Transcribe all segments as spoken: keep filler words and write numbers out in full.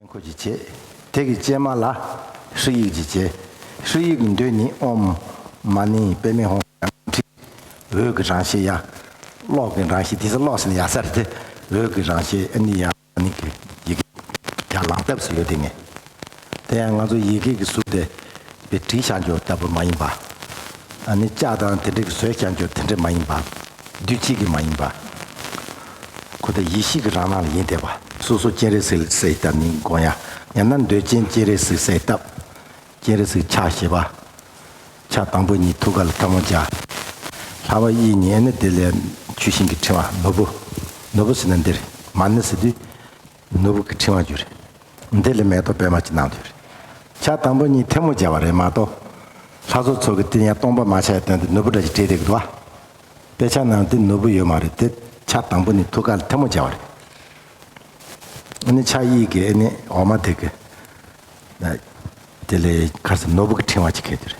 ཁོ་གྱིས་བྱེད། དེ་གི་སྤྱན་མ་ལ་ཧྲཱིཿཡིག་གིས་བྱེད། ཧྲཱིཿཡིག་གི་མདུན་ནི་ཨོཾ་མ་ཎི་པདྨེ་ཧཱུྃ། འོད་ཀྱི་རང་བཞིན་ཡ། གློག་གི་རང་བཞིན་དེ་ཚོ་གློག་ཟེར་ན་ཡག་ས་རེད་དེ། འོད་ཀྱི་རང་བཞིན་ཨ་ནི་ཡ། ཨ་ནི་གི་ཡི་གེ་ཡར་ལངས་སྟབས་སུ་ཡོད་དེ་ངས། དེ་ཡང་ང་ཚོ་ཡི་གེ་གི་གཟུགས་དེ་དཔེ་བྲིས་བཞག་འཇོག་ལྟ་བུ་མ་ཡིན་པ། ཨ་ནི་ལྕགས་དང་དེ་འདྲ་གི་བཟོས་བཞག་འཇོག་དེ་འདྲ་མ་ཡིན་པ། རྡུལ་གཅིག་གི་མ་ཡིན་པ། ཁོ་དེ་ཡེ་ཤེས་ཀྱི་རང་སྣང་ལ་ཡིན་བསྡད་པ། སོ་སོ་སྤྱན་རས་གཟིགས་ལ་གསལ་བཏབ་ནི་དགོངས་ཡ། ཡང་ན་འདོད་ཅན་སྤྱན་རས་གཟིགས་གསལ་བཏབ། སྤྱན་རས་གཟིགས་ཕྱག་བཞི་པ། ཕྱག་དང་པོ་གཉིས་ཐུགས་ཀ་ལ་ཐལ་མོ་སྦྱར། ལྷག་པ་གཉིས་ནི་དེ་ལས་ཆུ་ཤིང་གི་ཕྲེང་བ་ནོར་བུ། ནོར་བུ་ཟེར་ན་འདིར་མ་ཎི་ཟེར་དུས། ནོར་བུ་གི་ཕྲེང་བ་བསྒྱུར། འདི་ལ་མེ་ཏོག་པད་མ་གཅིག་གནང་དུས། ཕྱག་དང་པོ་གཉིས་ཐལ་མོ་སྦྱར་བ་རེད་མ་གཏོགས། ལྷ་བཟོ་ཚོ་གི་དེ་ཡང་སྟོང་པ་མ་ཆགས་སྟོན་དུ་ནོར་བུ་འདྲ་ཞིག་བྲིས་བསྡད་ཀྱི་འདུག་བ། དཔེ་ཆ་ནང་དེ་ནོར་བུ་ཡོད་མ་རེད་དེ། ཕྱག་དང་པོ་ནི་ཐུགས་ཀ་ལ་ཐལ་མོ་སྦྱར་བ་རེད། ཨ་ནི་ཕྱག་གཡས་ཀྱི་ཨ་ནི་འོག་མ་དེ་གི། དེ་ལས་ཁར་སི་ནོར་བུ་གི་ཕྲེང་བ་གཅིག་འཁྱེར་དེ་རེད།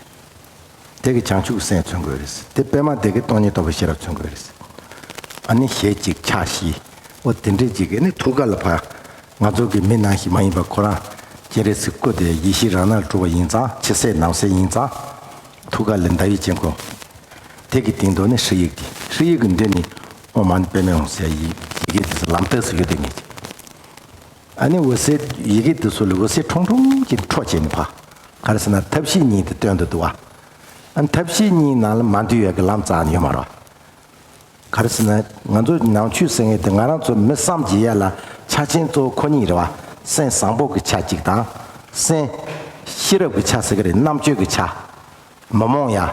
དེ་གི་བྱང་ཆུབ་སེམས་མཚོན་དགོས་རེད། དེ་པད་མ་དེ་གི་སྟོང་ཉིད་རྟོགས་པའི་ཤེས་རབ་མཚོན་དགོས་རེད། ཨ་ནི་ཞལ་གཅིག་ཕྱག་བཞི། འོ་དེ་འདྲས་གཅིག་གི་ཨ་ནི་ཐུགས་ཀ་ལ་ཕར། ང་ཚོ་གི་མི་ནང་བཞིན་མ་ཡིན་པ་ཁོ་རང་སྤྱན་རས་གཟིགས་སྐུ་དེ་ཡེ་ཤེས་རང་སྣང་ལ་གྲུབ་པ་ཡིན་ཙང་ཕྱི་གསལ་ནང་གསལ་ཡིན་ཙང་། ཐུགས་ཀ་ལ་ཟླ་བའི་དཀྱིལ་འཁོར། དེ་གི་སྟེང་དུ་ནི་ཧྲཱིཿཡིག་དེ། ཧྲཱིཿཡིག་གི་མདུན་ནི་ཨོཾ་མ་ཎི་པདྨེ་ཧཱུྃ་ཟེར་ཡི་ཡི་གེ་དེ་ཚོ་ལམ་སྟོན་སུ་ཡོད་དེ་ངེས་ཀྱི། ཨ་ནི་འོད་ཟེར་ཡི་གེ་དེ་ཚོ་ལ་འོད་ཟེར་ཁྲུང་ཁྲུང་གི་འཕྲོ་བྱས་ནས་ཕར། ག་རེ་ཟེར་ན་ཐབས་ཤེས་གཉིས་དེ་སྟོན་དུ་འདུག་བ། ཨ་ནི་ཐབས་ཤེས་གཉིས་ནང་ལ་མ་འདུས་ཡོད་ཀྱི་ལམ་རྩ་ནས་ཡོད་མ་རེད་བ། ག་རེ་ཟེར་ན་ང་ཚོ་ནང་ཆོས་ཟེར་མཁན་དེ་ང་རང་ཚོ་མི་བསམ་བྱེད་ཡ་ལ་ཆ་ཆེན་གཙོ་བོ་ཁོ་གཉིས་རེད་བ། སེམས་བཟང་པོ་གི་ཆ་གཅིག་དང་། སེམས་ཤེས་རབ་ཀྱི་ཆ་ཟེར་གི་རེད། རྣམ་དཔྱོད་ཀྱི་ཆ། མི་རྨོངས་ཡ།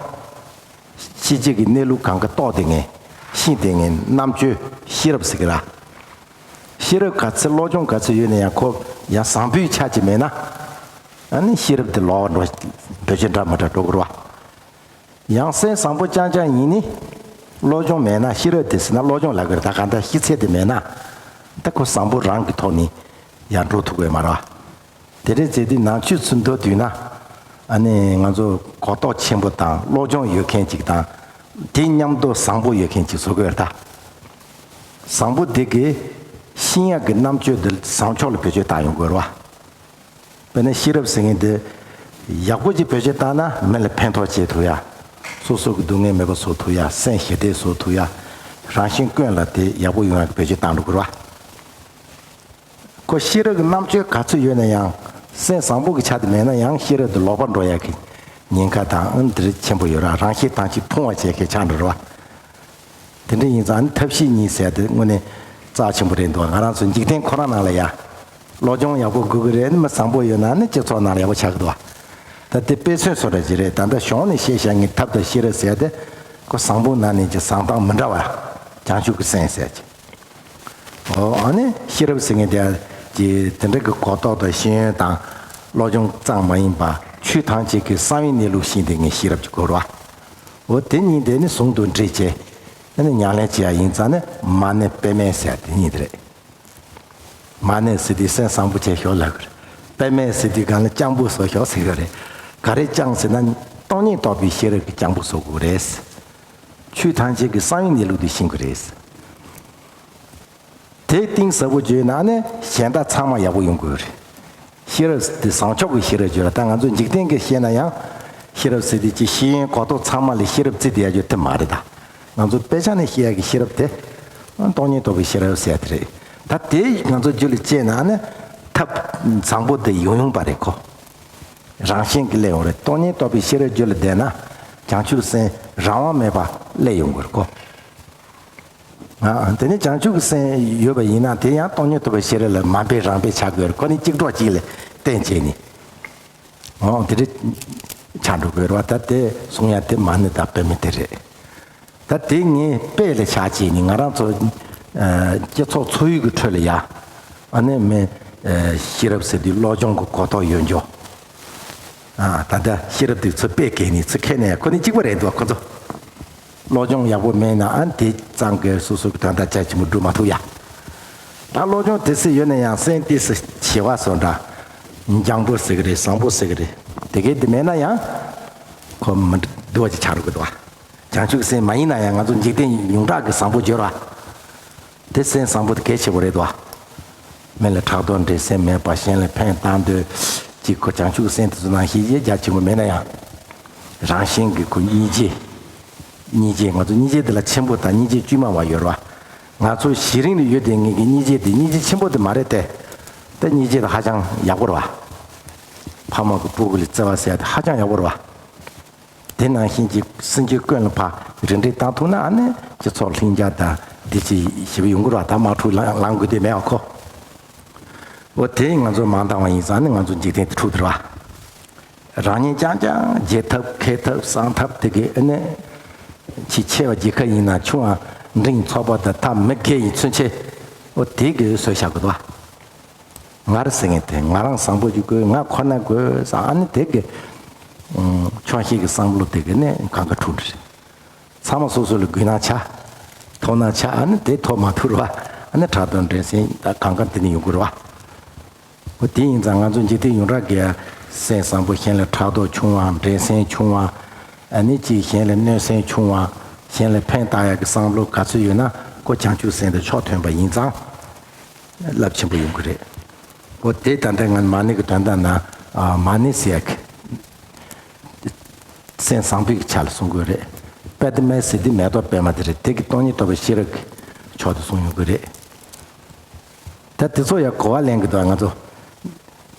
ཤེས་བྱེད་ཀྱི་གནས་ལུགས་གང་ག་རྟོགས་བསྡད་མཁན། ཤེས་བསྡད་མཁན་རྣམ་དཔྱོད་ཤེས་རབ་ཟེར་གི་ར། ཤེས་རབ་ག་ཚོད་བློ་སྦྱོང་ག་ཚོད་ཡོད་ན་ཡང་ཁོ་ཡང་བཟང་པོའི་ཆ་ཅིག་མེད་ན། ཨ་ནི་ཤེས་རབ་དེ་ལོག་འགྲོ། བེད་སྤྱོད་འདྲ་མི་འདྲ་འགྲོ་གི་རེད་བ། ཡང་སེམས་བཟང་པོ་རྐྱང་རྐྱང་ཡིན་ནི། བློ་སྦྱོང་མེད་ན་ཤེས་རབ་དེ་ཟེར་ན་བློ་སྦྱོང་ལབ་གི་རེད། ད་གང་ལྟར་ཤེས་ཚད་དེ་མེད་ན། ད་ཁོ་བཟང་པོ་རང་གི་ཐོག་ནས་ཡར་འགྲོ་ཐུབ་ཀྱི་མ་རེད་བ། དེ་འདྲའི་མཛད་དུས་ནང་ཆོས་ཚུར་མདོར་བསྡུས་ན། ཨ་ནི་ང་ཚོ་གོ་རྟོགས་ཆེན་པོ་དང་བློ་སྦྱོང་ཡོད་མཁན་ཅིག་དང་། དེ་མཉམ་དུ་བཟང་པོ་ཡོད་མཁན་ཅིག་བཟོ་དགོས་རེད་ད། བཟང་པོ་དེ་གིས་ཤེས་ཡག་གི་རྣམ་དཔྱོད་འདི་བཟང་ཕྱོགས་ལ་བེད་སྤྱོད་བཏང་ཡོང་དགོས་རེད་བ། དཔེར་ན་ཤེས་རབ་ཟེར་མཁན་དེ་ཡག་པོ་ཅིག་བེད་སྤྱོད་བཏང་ན་མི་ལ་ཕན་ཐོགས་བྱེད་ཐུབ་ཡ། སོ་སོ་གི་སྡུག་བསྔལ་མེད་པ་བཟོ་ཐུབ་ཡ། སེམས་ཞི་བདེ་བཟོ་ཐུབ་ཡ། རང་གཞན་ཀུན་ལ་དེ་ཡག་པོ་ཡོང་ཡག་གི་བེད་སྤྱོད་བཏང་འགྲོ་དགོས་རེད་བ། ཁོ་ཤེས་རབ་ཀྱི་རྣམ་དཔྱོད་ག་ཚོད་ཡོད་ན་ཡང་། སེམས་བཟང་པོ་གི་ཆ་དེ་མེད་ན་ཡང་ཤེས་རབ་དེ་ལོག་པར་འགྲོ་ཡག་གི་ཉེན་ཁ་དང་། ཨང་། འདི་རིགས་ཆེན་པོ་ཡོད་ར། རང་ཤེས་དྭངས་ཤིང་ཕུང་བ་བྱེད་མཁན་ཆགས་འགྲོ་ར་བ། དེ་འདྲ་ཡིན་ཙང་ནི་ཐབས་ཤེས་གཉིས་ཟེར་དེ་དངོས་གནས་རྩ་ཆེན་པོ་རེད་འདུག་ང་རང་ཚོ་འཇིག་རྟེན་ཁོ་རང་ནང་ལ་ཡ། བློ་སྦྱོང་ཡག་པོ་དགོས་ཀྱི་རེད། མི་བཟང་པོ་ཡོད་ན་ནི་སྤྱི་ཚོགས་ནང་ལ་ཡག་པོ་ཆགས་ཀྱི་འདུག་བ། ད་དེ་དཔེ་མཚོན་བཟོ་འདྲ་ཅིག་རེད། ད་ལྟ་གཞུང་ནས་བཤད་བཞག་མཁན་ཐབས་དང་ཤེས་རབ་ཟེར་དེ། ཁོ་བཟང་པོ་ནང་ནས་ཀྱི་བཟང་ཐང་མི་འདྲ་བ། བྱང་ཆུབ་ཀྱི་སེམས་ཟེར་གྱི། ཨོ། ཨ་ནི་ཤེས་རབ་ཟེར་མཁན་དེ་ཀྱི་དེ་འདྲ་གི་གོ་རྟོགས་དང་ཤེས་ཡོན་དང་བློ་སྦྱོང་ཙམ་མ་ཡིན་པ། ཆོས་ཐམས་ཅད་ཀྱི་གསང་བའི་གནས་ལུགས་ཤེས་བསྡད་མཁན་ཤེས་རབ་ཀྱི་སྐོར་བ། འོ་དེ་གཉིས་དེ་ནི་ཟུང་དུ་འབྲེལ་བྱས། ཨ་ནི་ཉམས་ལེན་བྱེད་ཡ་ཡིན་ཙང་ནི་མ་ཎི་པདྨེ་ཟེར་དེ་གཉིས་དེ་རེད། མ་ཎི་ཟེར་དུས་སེམས་བཟང་པོ་བྱས་ཤོག་ལབ་གི་རེད། པདྨེ་ཟེར་དུས་སྒང་ལ་སྤྱང་པོ་བཟོ་ཤོག་ཟེར་གི་རེད། ག་རེ་སྤྱང་ཟེར་ན་སྟོང་ཉིད་རྟོགས་པའི་ཤེས་རབ་ཀྱི་སྤྱང་པོ་བཟོ་དགོས་རེད། ཆོས་ཐམས་ཅད་ཀྱི་གསང་བའི་གནས་ལུགས་དེ་ཤེས་དགོས་རེད། དེ་གཏིང་ཟབ་པོ་བརྗོད་ན་ནི་གཞན་དག་ཚང་མ་ཡག་པོ་ཡོང་དགོས་རེད། ཤེས་རབ་དེ་བཟང་ཕྱོགས་ཀྱི་ཤེས་རབ་བརྗོད་ལ། ད་ང་ཚོ་འཇིག་རྟེན་གྱི་བཤད་ན་ཡང་། ཤེས་རབ་ཟེར་དུས་ཀྱི་ཤེས་ཡོན་གོ་རྟོགས་ཚང་མ་ལ་ཤེས་རབ་བརྩི་བསྡད་ཡ་རྒྱུ་དེ་མ་རེད་ད། ང་ཚོ་དཔེ་ཆ་ནས་ཤེས་ཡ་གི་ཤེས་རབ་དེ། སྟོང་ཉིད་རྟོགས་པའི་ཤེས་རབ་ཟེར་ཡ་དེ་རེད། ད་དེ་ང་ཚོ་རྒྱུད་ལ་སྐྱེས་ན་ནི་ཐབས་བཟང་པོ་དེ་ཡོང་ཡོང་པ་རེད་ཁོ། རང་བཞིན་གྱིས་སླེབས་ཡོང་རེད། སྟོང་ཉིད་རྟོགས་པའི་ཤེས་རབ་རྒྱུད་ལ་ལྡན་ན་བྱང་ཆུབ་སེམས་རང་དབང་མེད་པ་སླེབས་ཡོང་གི་རེད་ཁོ། ཨ། དེ་ནས་བྱང་ཆུབ་ཀྱི་སེམས་ཡོད་པ་ཡིན་ན་དེ་ཡང་སྟོང་ཉིད་རྟོགས་པའི་ཤེས་རབ་ལ་མ་འབད་རང་འབད་བྱ་དགོས་རེད། ཁོ་ནི་གཅིག་གྲོགས་གཅིག་ལ་བརྟེན་བྱས་ནས། འོ་དེ་འདྲ་ཆགས་འགྲོ་དགོས་རེད་བ། ད་དེ་གསུང་ཡ་དེ་མ་ཎི་དང་པདྨེ་དེ་རེད། ད་དེ་ངས་དཔེ་ལ་ཆ་བྱས་ནས་ང་རང་ཚོ་ཨ་སྤྱི་ཚོགས་འཚོ་བའི་གི་ཁྲོད་ལ་ཡ། ཨ་ནི་མི་ཨ་ཤེས་རབ་ཟེར་དུས་བློ་སྦྱོང་གི་གོ་རྟོགས་ཡོད་འཇོག་ཨ་ད་ལྟ་ཤེས་རབ་དེ་ཚོ་དཔེ་བཀལ་ནས་ཚུར་ཁྱེར་ནས་ཁོ་ནི་གཅིག་པ་རེད་འདུག་ཁོ་ཚོ། བློ་སྦྱོང་ཡག་པོ་མེད་ན་ཨ་དེ་ཙམ་གྱིས་སོ་སོ་གི་དོན་དག་རྒྱ་ཆེན་པོ་སྒྲུབ་མ་ཐུབ་ཡ། ད་བློ་སྦྱོང་དེ་ཚོ་ཡོད་ན་ཡང་སེམས་དེ་སུ་བྱེ་བ་སོ་འདྲ། འཇམ་པོ་ཟེར་གི་རེད། བཟང་པོ་ཟེར་གི་རེད། དེ་གས་དེ་མེད་ན་ཡང་ཁོ་མི་འདུག་པ་ཅིག་ཆགས་འགྲོ་གི་འདུག་བ། བྱང་ཆུབ་སེམས་མ་ཡིན་ན་ཡང་ང་ཚོ་འཇིག་རྟེན་ཡོངས་གྲགས་ཀྱི་བཟང་པོ་སྦྱོར་བ། དེ་སེམས་བཟང་པོ་དེ་གལ་ཆེ་བོ་རེད་དོ། མི་ལ་ཕྲག་དོག་འགྲན་སེམས་མེད་པ། གཞན་ལ་ཕན་བཏགས་འདོད་ཀྱི་ཁོ་བྱང་ཆུབ་སེམས་དེ་ཚོ་ནང་བཞིན་ཡེ་རྒྱ་ཆེན་པོ་མེད་ན་ཡང་། རང་གཞན་གྱི་ཁོ་སྙིང་རྗེ། སྙིང་རྗེ་ང་ཚོ་སྙིང་རྗེ་དེ་ལ་ཆེན་པོ་དང་སྙིང་རྗེ་བཅོས་མ་བ་ཡོད་རེད་བ། ང་ཚོ་གཞི་རིམ་ལ་ཡོད་དེ་ངེད་ཀྱི་སྙིང་རྗེ་དེ་སྙིང་རྗེ་ཆེན་པོ་དེ་མ་རེད་དེ། ད་སྙིང་རྗེ་དེ་ཧ་ཅང་ཡག་པོ་རེད་བ། ཕ་མ་གི་སྤུ་གུ་ལ་བརྩེ་བ་ཟེར་ཡ་དེ་ཧ་ཅང་ཡག་པོ་རེད་བ། དེ་ནང་བཞིན་གྱི་སེམས་ཅན་ཀུན་ལ་ཕར་རིན་བྲལ་བཏང་ཐུབ་ན་ཨ་ནི་སྤྱི་ཚོགས་ལྷིང་འཇགས་དང་བདེ་སྐྱིད་ཞེ་པོ་ཡོང་གི་རེད་བ། ད་དམག་འཁྲུག་ལངས་ལངས་དགོས་དོན་མེད་བ་ཁོ། འོ་དེ་ང་ཚོ་མ་འདང་བ་ཡིན་ཙང་ཨ་ནི་ང་ཚོ་འཇིག་རྟེན་དེ་འཁྲུག་དེ་རེད་བ། རང་ཉིད་རྐྱང་རྐྱང་རྒྱལ་ཐབས་མཁས་ཐབས་གསང་ཐབས་དེ་གི་ཨ་ནི་ཆེས་ཆེ་བ་རྒྱལ་ཁབ་ཡིན་ན་ཆུང་བ་འབྲིང་ཚོགས་པ་དང་ཐ་མི་དགེ་ཡི་མཚོན་ཆེ། འོ་དེ་གི་བཟོས་བཞག་གི་འདུག་བ། ང་རང་ཟེར་མཁན་དེ་ང་རང་བཟང་པོ་ཞིག་དགོས། ང་ཁོ་ན་དགོས་ཟེར་ཨ་ནི་དེ་གི་ཆོག་ཤེས་ཀྱི་བསམ་བློ་དེ་གི་ནས་གང་ག་འཁྲུག་འདྲ་རེད། ཚང་མ་སོ་སོ་ལ་དགོས་སྣང་ཆགས། དོ་སྣང་ཆགས་ཨ་ནི་དེ་ཐོབ་མ་ཐུབ་ར་བ། ཨ་ནི་ཕྲག་དོག་འགྲན་སེམས་ད་གང་ག་དེ་ནས་ཡོང་གི་རེད་བ། འོ་དེ་ཡིན་ཙང་ང་ཚོ་འཇིག་རྟེན་ཡོངས་གྲགས་ཀྱི་སེམས་བཟང་པོ། གཞན་ལ་ཕྲག་དོག་ཆུང་བ། འགྲན་སེམས་ཆུང་བ། ཨ་ནི་གཅིག་གཞན་ལ་གནོད་སེམས་ཆུང་བ། གཞན་ལ་ཕན་བཏགས་ཡག་གི་བསམ་བློ་ག་ཚོད་ཡོད་ན་ཁོ་བྱང་ཆུབ་སེམས་དང་ཕྱོགས་མཐུན་པ་ཡིན་ཙང་རླབས་ཆེན་པོ་ཡོང་གི་རེད། འོ་དེ་ད་ལྟ་ང་མ་ཎི་གི་དོན་དག་ན་མ་ཎི་ཟེར་ཡག་གི་སེམས་བཟང་པོའི་ཆ་ལ་གསུང་དགོས་རེད། པདྨ་ཟེར་དུས་མེ་ཏོག་པདྨ་དེ་རེད། དེ་གི་སྟོང་ཉིད་རྟོགས་པའི་ཤེས་རབ་ཀྱི་ཕྱོགས་དེ་གསུང་ཡོང་གི་རེད། ད་དེ་ཚོ་ཡང་གོ་བ་ལེན་གི་འདུག་ང་ཚོ།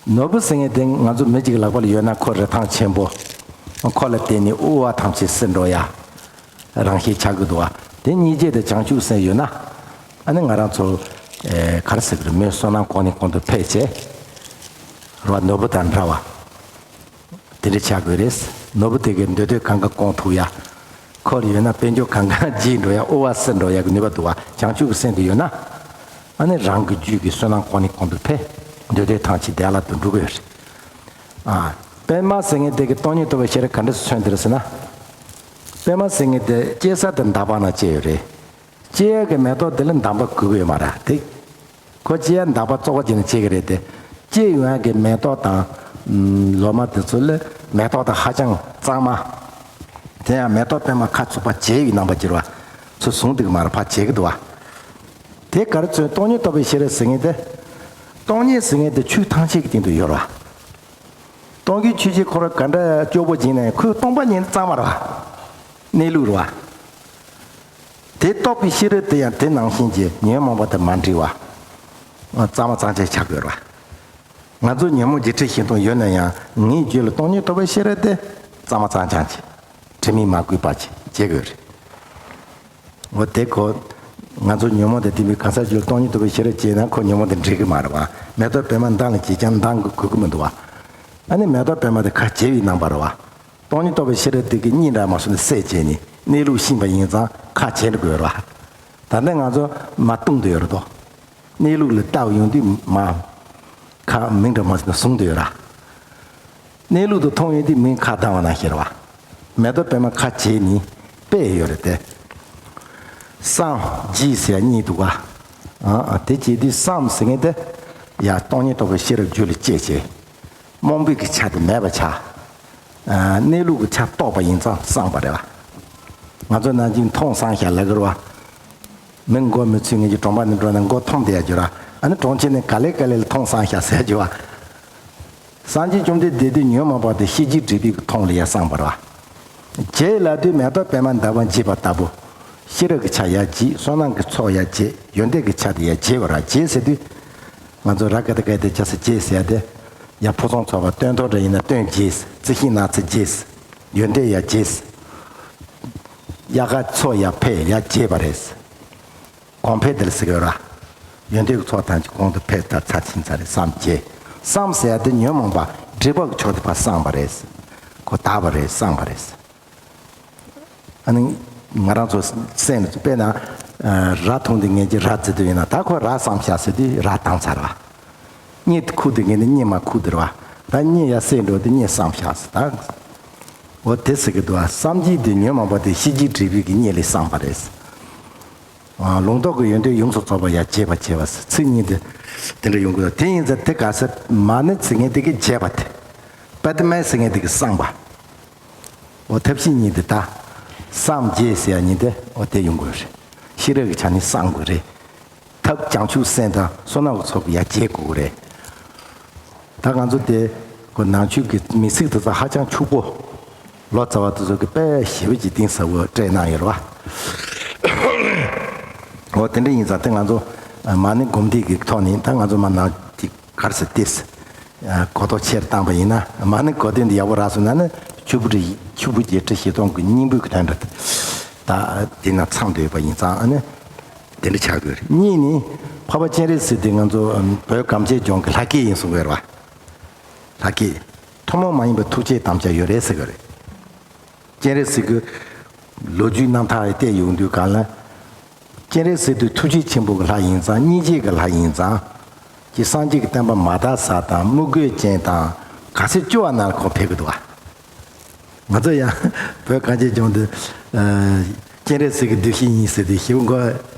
ནོར་བུ་ཟེར་མཁན་དེ་ང་ཚོ་མི་གཅིག་ལག་པ་ལ་ཡོད་ན་ཁོ་རིན་ཐང་ཆེན་པོ། ཁོ་ལ་བརྟེན་ནས་དབུལ་བ་ཐམས་ཅད་བསིལ་འགྲོ་ཡ། རང་བཞིན་ཆགས་ཀྱི་འདུག་བ། དེ་སྙིང་རྗེ་དང་བྱང་ཆུབ་སེམས་ཡོད་ན། ཨ་ནི་ང་རང་ཚོ། ཨེ་ག་རེ་ཟེར་གི་རེད། མོའི་བསོད་ནམས་གོང་ནས་གོང་དུ་འཕེལ་བྱས། རེད་བ། ནོར་བུ་དང་འདྲ་བ། དེ་འདྲ་ཆགས་དགོས་རེད། ནོར་བུ་དེ་གའི་འདོད་འདོད་གང་ག་སྐོང་ཐུབ་ཡ། ཁོ་ལ་ཡོད་ན་དཔལ་འབྱོར་གང་ག་རྒྱས་འགྲོ་ཡ། དབུལ་བ་བསིལ་འགྲོ་ཡ་གི་ནུས་པ་འདུག་བ། བྱང་ཆུབ་ཀྱི་སེམས་དེ་ཡོད་ན། ཨ་ནི་རང་གི་རྒྱུད་ཀྱི་བསོད་ནམས་གོང་ནས་གོང་དུ་འཕེལ། འདོད་འདོད་ཐམས་ཅད་བདེ་བླག་ཏུ་འགྲུབ་ཀྱི་ཡོད་རེད། ཨ། པདྨ་ཟེར་མཁན་དེ་གི་སྟོང་ཉིད་རྟོགས་པའི་ཤེས་རབ་ག་འདྲ་སེ་མཚོན་དེ་རེད་ཟེར་ན། པདྨ་ཟེར་མཁན་དེ་སྐྱེ་ས་དེ་འདག་པ་ན་སྐྱེ་ཡོད་རེད། སྐྱེ་ཡག་གི་མེ་ཏོག་དེ་ལ་འདམ་པ་དགོས་ཀྱི་ཡོད་མ་རེད་དེ། ཁོ་སྐྱེ་ཡག་འདག་པ་བཙོག་པ་བྱས་ནས་སྐྱེ་གི་རེད་དེ། སྐྱེ་ཡོང་ཡག་གི་མེ་ཏོག་དང་། ལོ་མ་དེ་ཚོ་ལ་མེ་ཏོག་དང་ཧ་ཅང་གཙང་མ། དེ་ཡང་མེ་ཏོག་པདྨ་ཁ་ཚུགས་པ་བྱས་ཡོད་རྣམ་པ་འགྱུར་བ། ཚུར་བཟུང་འདུག་མ་རེད། ཕར་བྱེད་ཀྱི་འདུག་བ། དེ་ག་རེ་ཚོས་སྟོང་ཉིད་རྟོགས་པའི་ཤེས་རབ་ཟེར་མཁན་དེ། སྟོང་ཉིད་ཟེར་མཁན་དེ་ཆོས་ཐམས་ཅད་ཀྱི་སྟེང་དུ་ཡོད་རེད་བ། སྟོང་གི་ཆོས་ཅན་ཁོ་རང་ག་འདྲ་སྐྱོ་པོ་ཡིན་ནའི་ཁོའི་སྟོང་པ་ཉིད་གཙང་མ་རེད་བ། གནས་ལུགས་རེད་བ། དེ་རྟོགས་པའི་ཤེས་རབ་དེ་ཡང་དེ་ནང་བཞིན་གྱི་ཉོན་མོངས་པ་དང་མ་འདྲེས་པ། གཙང་མ་གཙང་ཆ་ཆགས་དགོས་རེད་བ། ང་ཚོ་ཉོན་མོངས་བརྒྱད་ཁྲི་བཞི་སྟོང་ཡོད་ན་ཡང་ངའི་རྒྱུད་ལ་སྟོང་ཉིད་རྟོགས་པའི་ཤེས་རབ་དེ་གཙང་མ་གཙང་རྐྱང་གྱིས་དྲི་མས་མ་གོས་པ་ཅིག་བྱེད་དགོས་རེད། འོ་དེ་ཁོ། ང་ཚོ་ཉོན་མོངས་དང་ལྡན་པའི་གང་ཟག་རྒྱུད་ལ་སྟོང་ཉིད་རྟོགས་པའི་ཤེས་རབ་སྐྱེས་ན་ཁོ་ཉོན་མོངས་དང་འདྲེས་ཀྱི་མ་རེད་བ། མེ་ཏོག་པདྨ་མདངས་ལ་བྱེད་ཀྱང་མདངས་ཀྱི་གོས་ཀྱི་མི་འདུག་བ། ཨ་ནི་མེ་ཏོག་པདྨ་དེ་ཁ་འབྱེ་བའི་རྣམ་པ་རེད་བ། སྟོང་ཉིད་རྟོགས་པའི་ཤེས་རབ་དེ་གིས་གཉིད་འདྲ་མ་སོང་ནས་སད་བྱས་ནས་གནས་ལུགས་ཤེས་པ་ཡིན་ཙང་ཁ་འབྱེ་འགྲོ་དགོས་རེད་བ། ད་ལྟ་ང་ཚོ་མར་ལྟུང་དུ་ཡོད་རེད་དོ། གནས་ལུགས་ལ་ལྟ་བ་ཡོང་དུས་མ། ཁ་མིག་འདྲ་མ་སོང་ནས་ཟུམ་དུ་ཡོད་ར། གནས་ལུགས་དེ་མཐོང་ཡོང་དུས་མིག་ཁ་གདངས་པ་ནང་བཞིན་རེད་བ། མེ་ཏོག་པདྨ་ཁ་འབྱེ་ནས་སད་ཡོད་རེད་དེ། བསམ་བརྗེད་ཟེར་ཡ་གཉིས་འདུག་ག་ཨ་ཨ་དེ་བྱེད་དུས་བསམ་ཟེར་མཁན་དེ། ཡ་སྟོང་ཉིད་རྟོགས་པའི་ཤེས་རབ་རྒྱུད་ལ་སྐྱེས་བྱས། རྨོངས་པའི་གི་ཆ་དེ་མེད་པ་ཆགས། ཨ་གནས་ལུགས་ཀྱི་ཆ་རྟོགས་པ་ཡིན་ཙང་སངས་པ་རེད་བ། ང་ཚོ་ནང་བཞིན་མཐོང་སངས་ཤག་ལབ་ཀྱི་རེད་བ། མི་མགོ་མི་ཚོས་ངེད་ཀྱི་གྲོང་པ་ནས་འགྲོ་ན་མགོ་མཐོང་བསྡད་ཡ་རྒྱུ་ར། ཨ་ནི་གྲོང་ཁྱེར་ནས་ག་ལེ་ག་ལེ་ལ་མཐོང་སངས་ཤག་ཟེར་རྒྱུ་བ། སངས་རྒྱས་བཅོམ་ལྡན་འདས་དེ་ཉོན་མོངས་པ་དང་ཤེས་བྱའི་སྒྲིབ་པའི་གི་མཐོང་ལ་ཡ་སངས་པ་རེད་བ། བརྗེད་ལབ་དུས་མེ་ཏོག་པདྨ་འདབ་མ་བརྗེད་པ་ལྟ་བུ། ཤེས་རབ་ཀྱི་ཆ་ཡར་བརྗེད། བསོད་ནམས་ཀྱི་ཚོགས་ཡར་བརྗེད། ཡོན་ཏན་གྱི་ཆ་དེ་ཡར་བརྗེད་པ་ར། བརྗེད་ཟེར་དུས། ང་ཚོ་ར་ཀ་ཏི་ཀ་ཏི་ཅ་ས་བརྗེད་ཟེར་ཡ་དེ། ཡང་ཕུན་སུམ་ཚོགས་པ་སྟོན་ཐོག་འདྲ་ཡིན་ན་སྟོན་བརྗེད། རྩི་ཤིང་ནགས་ཚལ་བརྗེད། ཡོན་ཏན་ཡར་བརྗེད། དབྱར་ཁ་ཚོགས་ཡར་འཕེལ་ཡར་བརྗེད་པ་རེད། གོང་འཕེལ་དེ་ལ་ཟེར་གི་ཡོད་ར། ཡོན་ཏན་གྱི་ཚོགས་ཐམས་ཅད་གོང་དུ་འཕེལ་ལྟར་ཚར་ཕྱིན་ཚར་རེད་བསམ་བྱས། བསམ་ཟེར་ཡ་དེ་ཉོན་མོངས་པ་སྒྲིབ་པ་གི་ཕྱོགས་དེ་ཕར་སངས་པ་རེད། ཁོ་དག་པ་རེད། སངས་པ་རེད། ཨ་ནི་ང་རང་ཚོ་སེམས་ལ་དཔེར་ན། ར་མཐོང་དུས་ངེད་ཀྱིས་ར་བརྫི་དུས་ཡིན་ན་ད་ཁོ་ར་བསམ་བཞག་ཟེར་དུས་ར་དྭངས་ཚར་བ། གཉིད་ཁུག་དུས་ངེད་ནི་གཉིད་མ་ཁུག་དུ་ར་བ། ད་གཉིད་ཡར་སད་འགྲོ་དུས་གཉིད་སངས་བཞག་ཟེར་ད། འོ་དེ་ཟེར་གི་འདུག་བ། བསམ་བརྗེད་དེ་ཉོན་མོངས་པ་དེ་ཤེས་བྱའི་སྒྲིབ་པའི་གི་གཉིད་ལས་སངས་པ་རེད། ལུང་རྟོགས་ཀྱི་ཡོན་ཏན་ཡོངས་སུ་རྫོགས་པ་ཡང་བརྗེད་པར་བྱེད་པ་ཟེར་ཚིག་གཉིས་དེ། དེ་འདྲ་ཡོང་གི་འདུག་དེ་ཡིན་ཙང་དེ་ག་ས་མ་ཎི་ཟེར་མཁན་དེ་གི་བརྗེད་པ་དེ། པདྨ་ཟེར་མཁན་དེ་གི་སངས་པ། འོ་ཐབས་ཤེས་གཉིས་དེ་ད། བསམ་བརྗེད་ཟེར་ཡ་གཉིས་དེ་འོ་དེ་ཡོང་དགོས་རེད། ཤེས་རབ་ཀྱི་ཆ་ནས་སངས་དགོས་རེད། ཐབས་བྱང་ཆུབ་སེམས་དང་བསོད་ནམས་ཀྱི་ཚོགས་ཀྱིས་ཡར་རྒྱས་དགོས་ཀྱི་རེད། ད་ང་ཚོ་དེ་ཁོ་ནང་ཆོས་ཀྱི་མི་ཚིག་དེ་ཚོ་ཧ་ཅང་ཕྱུག་པོ། ལོ་ཙཱ་བ་དེ་ཚོ་གི་དཔེ་ཞེ་པོ་ཅིག་གཏིང་ཟབ་པོ་སྤྲད་གནང་ཡོད་རེད་བ། འོ་དེ་འདྲ་ཡིན་ཙང་དེ་ང་ཚོ་མ་ཎི་སྒོམ་བཟླས་ཀྱི་ཐོག་ནས་ད་ང་ཚོ་མ་ནང་ཅིག་ག་རེ་ཟེར་ཏེ། གོ་རྟོགས་ཆེར་བཏང་པ་ཡིན་ན་མ་ཎི་གོ་དོན་འདི་ཡག་པོ་རག་སོང་ན་ནི་ཆུ་བོ་རི་ཆུ་བོ་བརྒྱད་ཁྲི་བཞི་སྟོང་གི་སྙིང་པོའི་གི་དོན་འདྲ་ད་དེ་ན་ཚང་བསྡད་པ་ཡིན་ཙང་ཨ་ནི་དེ་འདྲ་ཆགས་དགོས་རེད། གཉིས་ནི་འཕགས་པ་སྤྱན་རས་གཟིགས་དེ་ང་ཚོ་བོད་གངས་ཅན་ལྗོངས་ཀྱི་ལྷ་སྐལ་ཡིན་གསུང་གི་ཡོད་རེད་བ། ལྷ་སྐལ། ཐུན་མོང་མ་ཡིན་པའི་ཐུགས་རྗེའི་དམ་བཅའ་ཡོད་རེད་ཟེར་གི་རེད། སྤྱན་རས་གཟིགས་ཀྱི་ལོ་རྒྱུས་རྣམ་ཐར་བལྟས་ཡོང་དུས་གང་ལ། སྤྱན་རས་གཟིགས་དེ་ཐུགས་རྗེ་ཆེན་པོ་གི་ལྷ་ཡིན་ཙང་སྙིང་རྗེ་གི་ལྷ་ཡིན་ཙང་། ཀྱི་སངས་རྒྱས་ཀྱི་བསྟན་པ་མ་དར་ས་དང་དམུ་རྒོད་ཅན་དང་ག་ཚོད་སྐྱོ་བ་ན་ཁོང་ཕེབས་གི་འདུག་བ། ང་ཚོ་ཡང་བོད་གངས་ཅན་ལྗོངས་འདི་སྤྱན་རས་གཟིགས་ཀྱི་འདུ་ཤེས་ཡིན་ཟེར་དུས་ཞིབ་འགོ་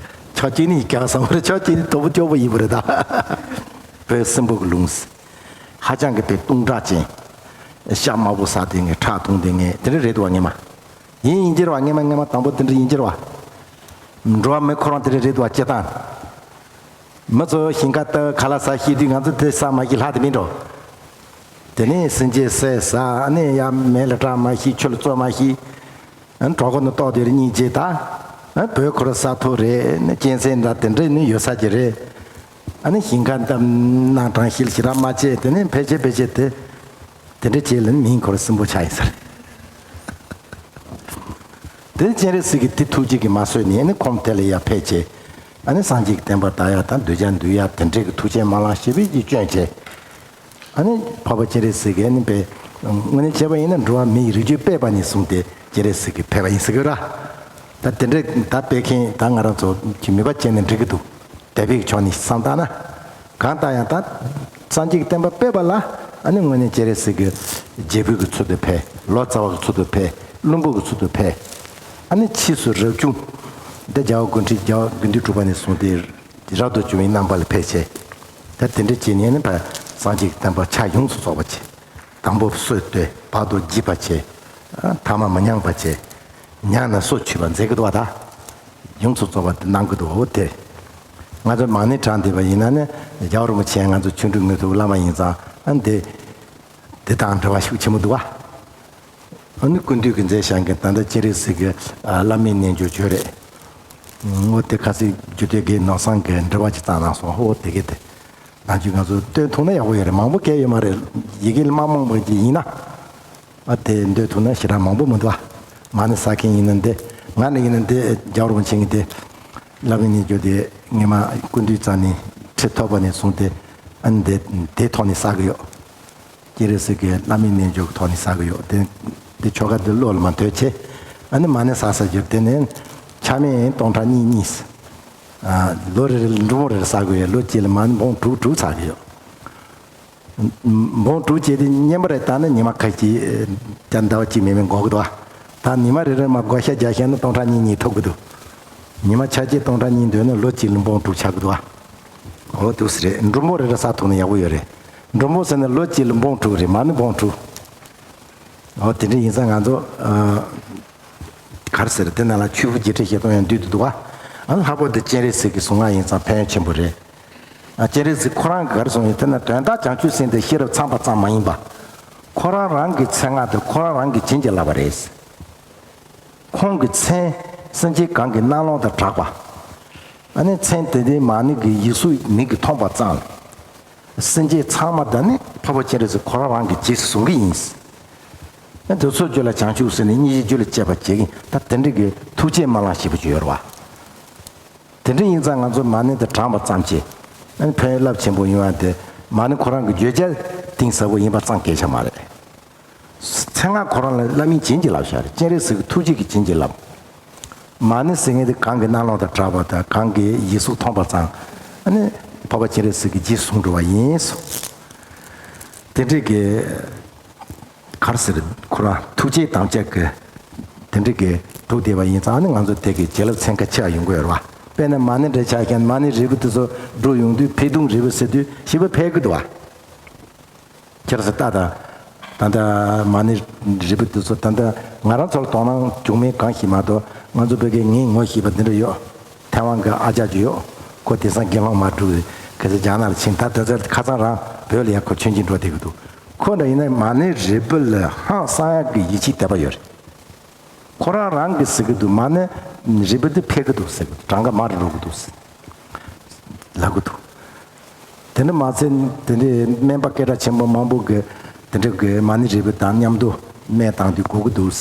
ཕྱོགས་གཅིག་ནས་རྒྱག་བསམ་བར་ཕྱོགས་གཅིག་ནས་དོ་པོ་སྐྱོ་པོ་ཡིན་པ་རེད་ད། བོད་སྲིན་པོ་གི་ལུང་། ཧ་ཅང་གི་དཔེ་སྟོང་ཕྲག་ཅན། ཤ་དམར་པོ་ཟ་དེ་ངས་ཁྲག་འཐུང་དེ་ངས་དེ་འདྲ་རེད་འདུག་བ་ངས་མ། ཡིན་ཡིན་གྱི་རེད་བ་ངས་མ་ངས་མ་དང་པོ་དེ་འདྲ་ཡིན་གྱི་རེད་བ། འགྲོ་བ་མི་ཁོ་རང་དེ་འདྲ་རེད་འདུག་བ་སྤྱིར་བཏང་། མི་ཚོ་ཞིང་ཁ་ལྟ་ཁ་ལག་ཟ་ཤེས་དུས་ང་ཚོ་དེ་ཟ་མ་ཤེས་ལྷག་དེ་མིན་འགྲོ། དེ་ནས་སེམས་ཅན་བསད་ཟ་ནས་ཡ་མེ་ལ་སྲེག་མ་ཤེས་ཆུ་ལ་བཙོ་མ་ཤེས། གྲོགས་པོ་ནི་ལྟོགས་དེར་སྙིང་རྗེ་ད། བོད་ཁོ་ར་ས་ཐོ་རེད་ནི་གཅན་གཟན་འདྲ་དེ་འདྲས་ནི་ཡོད་ས་ཅིག་རེད། ཨ་ནི་ཞིང་ཁ་འདམ་ནང་དྲང་ཤིལ་ཞིག་ར་མ་བྱས་དེ་ནི་ཕལ་ཆེར་ཕལ་ཆེར་དེ། དེ་འདྲས་བྱས་ལ་ནི་མིང་ཁོ་ར་སྲིན་པོ་ཆགས་ཡིན་ས་རེད། དེ་སྤྱན་རས་གཟིགས་ཀྱི་དེ་ཐུགས་རྗེ་གིས་མ་བཟོད་ནས་ཨ་ནི་ཁོང་དེ་ལ་ཡར་ཕེབས་བྱས། ཨ་ནི་སངས་རྒྱས་ཀྱི་བསྟན་པ་དར་ཡག་དང་གདུལ་བྱ་འདུལ་ཡག་དེ་འདྲས་ཀྱི་ཐུགས་རྗེ་སྨོན་ལམ་ཞེ་པོ་ཅིག་བསྐྱོན་བྱས། ཨ་ནི་འཕགས་པ་སྤྱན་རས་གཟིགས་ཀྱིས་ཨ་ནི་དཔེ། དངོས་གནས་བྱས་པ་ཡིན་ན་འགྲོ་བ་མིའི་རིགས་རྒྱུད་སྤེལ་བ་ནས་བཟུང་སྟེ་སྤྱན་རས་གཟིགས་ཀྱིས་ཕེབས་པ་ཡིན་ཟེར་གི་ར། ད་དེ་འདྲས་ད་སྤེལ་མཁན་ད་ང་རང་ཚོ་གི་མོས་པ་བྱས་ནས་འགྲིག་གི་འདུག་དད་པའི་ཕྱོགས་ནས་བསམ་བཏང་ན། གང་ལྟར་ཡང་ད། སངས་རྒྱས་ཀྱི་བསྟན་པ་སྤེལ་བ་ལ་ཨ་ནི་དངོས་གནས་སྤྱན་རས་གཟིགས་ཀྱི་རྒྱལ་པོའི་གི་ཚུལ་དུ་ཕེབས། ལོ་ཙཱ་བ་གི་ཚུལ་དུ་ཕེབས། བླུན་པོ་གི་ཚུལ་དུ་ཕེབས། ཨ་ནི་ཕྱིས་སུ་རབ་བྱུང་། འདི་རྒྱལ་བ་ཀུན་འདུས་རྒྱལ་བ་དགེ་འདུན་གྲུབ་པ་ནས་བཟུང་སྟེ་རབ་ཏུ་བྱུང་བའི་རྣམ་པ་ལ་ཕེབས་བྱས། ད་དེ་འདྲ་བྱས་ནས་ནི་ཕར་སངས་རྒྱས་ཀྱི་བསྟན་པ་ཆ་ཡོངས་སུ་རྫོགས་པ་བྱས། དང་པོ་སྲོད་བཏོད། བར་དུ་འཇིགས་པ་བྱས། ཐ་མ་མི་མྱང་བ་བྱས། མྱངས་ནས་སྲོག་ཆུད་པ་མཛད་ཀྱི་འདུག་བ་ད། ཡོངས་སུ་རྫོགས་པ་དེ་གནང་གི་འདུག་འོ་དེ། ང་ཚོ་མ་ཎི་བགྲངས་བསྡད་པ་ཡིན་ན་ནི་རྒྱལ་བ་རིན་པོ་ཆེ་ང་ཚོ་ཆོ་འཕྲུལ་དངོས་གྲུབ་བླ་མ་ཡིན་ཙང་ཨ་འདི། འདི་དང་འབྲེལ་བ་ཤུགས་ཆེན་པོ་འདུག་བ། ཨ་ནི་ཀུན་འདུས་ཀྱི་མཛད་བཞག་མཁན་ད་ལྟ་སྤྱན་རས་གཟིགས་ཀྱི་བླ་མའི་རྣལ་འབྱོར་བརྗོད་རེད། འོ་དེ་ཁ་སང་རྒྱུད་སྟོད་དགེ་ནོར་བཟང་གིས་འགྲེལ་པ་ཅིག་བཏང་གནང་སོང་འོ་དེ་གི་དེ། ནང་ཆོས་ང་ཚོ་སྟོན་ཐུབ་ན་ཡག་པོ་ཡོད་རེད། མང་པོ་གལ་ཡོད་མ་རེད། ཡི་གེ་ལ་མ་མང་པོ་ཅིག་ཡིན་ན། ཨ་དེ་འདོད་ཐུབ་ན་ཞེ་དྲག་མང་པོ་མི་འདུག་ཨ། མ་ཎི་བསགས་མཁན་ཡིན་ན་འདི། ང་ནི་ཡིན་ན་འདི་རྒྱལ་བ་རིན་པོ་ཆེ་གི་འདི། བླ་མའི་རྣལ་འབྱོར་འདི་ངས་མ་ཀུན་འདུས་རྩ་ནས་ཁྲིད་ཐོབ་པ་ནས་བཟུང་སྟེ། ཨ་ནི་འདི་དེའི་ཐོག་ནས་བསགས་གི་ཡོད། སྤྱན་རས་གཟིགས་ཀྱི་བླ་མའི་རྣལ་འབྱོར་གྱི་ཐོག་ནས་བསགས་གི་ཡོད་དེ། འདི་ཆོ་ག་འདི་བློ་ལ་མ་འདོད་ཆེ། ཨ་ནི་མ་ཎི་བསགས་ས་རྒྱུ་དེ་ནས་ཆ་མེད་སྟོང་ཕྲག་གཉིས་གཉིས། ལོ་རེ་རེ་འབྲུ་མོ་རེ་རེ་བསགས་གི་ཡོད། ལོ་གཅིག་ལ་མ་ཎི་འབུམ་དྲུག་དྲུག་བསགས་གི་ཡོད། འབུམ་དྲུག་བྱས་ཏེ་བསྙེན་པ་རེ་བཏང་ན་ཉི་མ་ཁ་ཅིག་ད་ཟླ་བ་གཅིག་མིན་མིན་འགོར་གི་འདུག་ཨ། ད་ཉི་མ་རེ་རེ་མ་བགོ་བཤའ་རྒྱག་ཤེས་ན་སྟོང་ཕྲག་གཉིས་གཉིས་ཐོབ་གི་འདུག་ཉི་མ་ཆ་གཅིག་སྟོང་ཕྲག་གཉིས་འདོད་ན་ལོ་གཅིག་ལ་འབུམ་དྲུག་ཆགས་གི་འདུག་ཨ། འོ་འདུག་སེ་རེད། འབྲུ་མོ་རེ་རེ་བསགས་ཐུབ་ན་ཡག་པོ་ཡོད་རེད། འབྲུ་མོ་ཟེར་ན་ལོ་གཅིག་ལ་འབུམ་དྲུག་རེད། མ་ཎི་འབུམ་དྲུག་འོ་དེ་འདྲ་ཡིན་ཙང་ང་ཚོ་ཨ། ག་རེ་ཟེར་དེ་ནང་ལ་ཆོས་ཕུང་བརྒྱད་ཁྲི་བཞི་སྟོང་ཡང་འདུས་ཏེ་འདུག་བ། ཨ་ལྷག་པར་དུ་སྤྱན་རས་གཟིགས་ཀྱི་གཟུངས་སྔགས་ཡིན་ཙང་ཕན་ཡོན་ཆེན་པོ་རེད། ཨ་སྤྱན་རས་གཟིགས་ཁོ་རང་གིས་ག་རེ་གསུངས་ཡོད་དེ་ན་དོན་དག་བྱང་ཆུབ་སེམས་དེ་ཤེས་རབ་ཚངས་པ་ཙམ་མ་ཡིན་པ། ཁོ་རང་རང་གི་མཚན་སྔགས་དེ་ཁོ་རང་རང་གིས་བྱིན་གྱིས་བརླབས་པ་རེད། ཁོང་གི་མཚན་སེམས་ཅན་གང་གི་སྣང་ལོང་དང་བྲལ་བ། ཨ་ནི་མཚན་དེ་དེ་མ་ཎི་གི་ཡིག་གཟུགས་མིག་གིས་མཐོང་པ་ཙམ། སེམས་ཅན་ཚང་མ་དེ་ནི་འཕགས་པ་སྤྱན་རས་གཟིགས་ཁོ་རང་རང་གིས་རྗེས་སུ་བཟུང་གི་ཡིན། དེ་ཚོའི་རྒྱུད་ལ་བྱང་ཆུབ་ཟེར་ནས་སྙིང་རྗེ་རྒྱུད་ལ་སྐྱེས་པ་བྱེད་ཀྱི་ད་དེ་འདྲ་གི་ཐུགས་རྗེ་སྨོན་ལམ་ཞེ་པོ་ཅིག་ཡོད་རེད་བ། དེ་འདྲ་ཡིན་ཙང་ང་ཚོ་མ་ཎི་དེ་བགྲངས་པ་ཙམ་གྱིས་ཨ་ནི་ཕན་ཡོན་རླབས་ཆེན་པོ་ཡོང་བ་དེ་མ་ཎི་ཁོ་རང་གི་བརྗོད་བྱ་གཏིང་ཟབ་པོ་ཡིན་པ་ཙམ་གྱིས་ཆ་མ་རེད། མཚན་སྔགས་ཁོ་རང་ལ་བླ་མས་བྱིན་གྱིས་བརླབས་ཤག་རེད། སྤྱན་རས་གཟིགས་ཀྱི་ཐུགས་རྗེ་གིས་བྱིན་གྱིས་བརླབས། མ་ཎི་ཟེར་མཁན་དེ་གང་གི་སྣང་ལོང་དང་བྲལ་བ་དང་གང་གི་ཡིག་གཟུགས་མཐོང་པ་ཙམ་ཨ་ནི་འཕགས་པ་སྤྱན་རས་གཟིགས་ཀྱིས་རྗེས་སུ་བཟུང་འགྲོ་བ་ཡིན་གསུངས། དེ་འདྲའི་གི་ག་རེ་ཟེར་ཁོ་རང་ཐུགས་རྗེའི་དམ་བཅའ་གི་དེ་འདྲའི་གི་འདུག་བསྡད་པ་ཡིན་ཙང་ཨ་ནི་ང་ཚོ་དེ་གི་བྱིན་རླབས་ཚན་ཁ་ཆེ་བ་ཡོང་གི་ཡོད་རེད་བ། དཔེར་ན་མ་ཎི་འདྲ་ཆ་བཞག་ན་མ་ཎི་རིལ་བུ་དེ་ཚོ་འགྲོ་ཡོང་དུས་འཕེལ་གདུང་རིལ་བུ་ཟེར་དུས་ཞེ་པོ་འཕེལ་གི་འདུག་བ། ཁྱེད་རང་ཚོ་ལྟ་དང་། ད་ལྟ་མ་ཎི་རིལ་བུ་དེ་ཚོ་ད་ལྟ་ང་རང་ཚོར་དོ་སྣང་བྱུང་མེད་གང་ཞིག་མ་གཏོགས་ང་ཚོ་བོད་སྐད་ངས་ངོ་ཤེས་པ་འདི་འདྲ་ཡོད། ཐའེ་ཝན་གྱི་ཨ་ཅག་ཅིག་ཡོད། ཁོ་དེང་སང་དགེ་སློང་མ་སྒྲུབ་གི་ཟེར་རྒྱ་ནག་ལ་ཕྱིན། ད་དེ་ཚོ་ཁ་སང་རང་བོད་ལ་ཡང་ཁོ་ཆོས་སྦྱིན་འགྲོ་བསྡད་ཀྱི་འདུག་ཁོ་འདྲ་ཡིན་ན་མ་ཎི་རིལ་བུ་ལ་ཧང་སང་ཡག་གི་ཡིད་ཆེས་དད་པ་ཡོད་རེད། ཁོ་རང་རང་གིས་ཟེར་གྱི་འདུག་མ་ཎི་རིལ་བུ་འདི་འཕེལ་གྱི་འདུག་ཟེར་གྱི་འདུག་གྲངས་ཀ་མར་འགྲོ་གི་འདུག་ཟེར་ལབ་གི་འདུག་དེ་འདྲ་མ་ཚད་དེ་འདྲའི་སྨན་པ་སྐད་གྲགས་ཆེན་པོ་མང་པོ་གིས་དེ་འདྲ་གི་མ་ཎི་རིལ་བུ་དང་མཉམ་དུ་སྨན་བཏང་དུས་དགོས་ཀྱི་འདུག་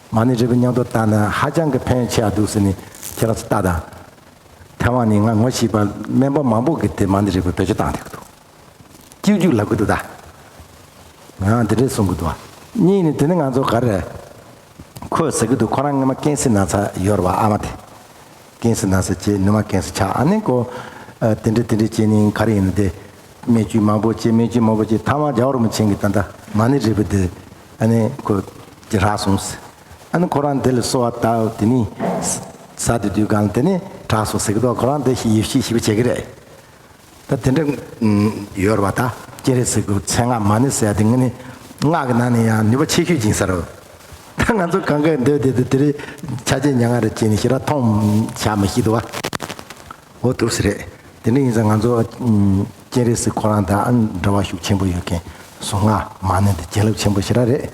མ་ཎི་རིལ་བུ་མཉམ་དུ་བཏང་ན་ཧ་ཅང་གི་ཕན་ཡོན་ཆེ་བ་འདུག་ཟེར་ནས་ཁྱེད་རང་ཚོ་ལྟ་དང་། ཐའེ་ཝན་ནས་ང་ངོ་ཤེས་པ་སྨན་པ་མང་པོ་གིས་དེ་མ་ཎི་རིལ་བུ་བེད་སྤྱོད་བཏང་བསྡད་ཀྱི་འདུག་གཅིག་གཅིག་ལབ་ཀྱི་འདུག་ད། ང་འདི་འདྲས་གསུང་གི་འདུག་གཉིས་ནི་དེ་ནི་ང་ཚོ་ག་རེ། ཁོས་ཟེར་གི་འདུག་ཁོ་རང་སྔོན་མ་ཀེན་སར་ན་ཚ་ཡོད་རེད་བ། ཨ་མ་དེ། ཀེན་སར་ན་ཚ་བྱས་ནུ་མ་ཀེན་སར་ཆགས། ཨ་ནི་ཁོ། ཨ། དེ་འདྲས་དེ་འདྲས་བྱས་ནི་ག་རེ་ཡིན་ནི་དེ། སྨན་བཅོས་མང་པོ་བྱས། སྨན་བཅོས་མང་པོ་བྱས། ཐ་མ་རྒྱལ་བ་རིན་པོ་ཆེ་གིས་ད་ལྟ་མ་ཎི་རིལ་བུ་དེ། ཨ་ནི་ཁོ། རག་སོང་ཟེར། ཨ་ནི་ཁོ་རང་དེ་ལ་གསོལ་བ་བཏབ། དེ་ནི། ཟ་དེ་དུས་གང་ལ་དེ་ནི་དྲག་སོང་ཟེར་གི་འདུག་ཁོ་རང་དེ་ཞིག་ཡིད་ཆེས་ཞིབ་པོ་བྱེད་ཀྱི་རེད། ད་དེ་འདྲ་ཡོད་རེད་བ། ད་སྤྱན་རས་གཟིགས་ཀྱི་མཚན་སྔགས་མ་ཎི་ཟེར་ཡ་དེ་ངས་ནི་སྔགས་ཀྱི་ནང་ནས་ཡང་ནུས་པ་ཆེ་ཤོས་ཅིག་ཟེར་རོ། ད་ང་ཚོ་གང་ག་འདོད་དེ་དེ་དེ་རེད། ཆ་ཆེ་ཉང་ང་རེ་བྱས་ནས་ཞེ་དྲག་མཐོང་བྱ་མི་ཤེས་འདུག་བ། འོ་འདུག་སེ་རེད། དེ་འདྲ་ཡིན་ཙང་ང་ཚོ་སྤྱན་རས་གཟིགས་ཁོ་རང་དང་ཨ་ནི་འབྲེལ་བ་ཤུགས་ཆེན་པོ་ཡོད་མཁན་གཟུངས་སྔགས་མ་ཎི་དེ་བྱིན་རླབས་ཆེན་པོ་ཞེ་དྲག་རེད།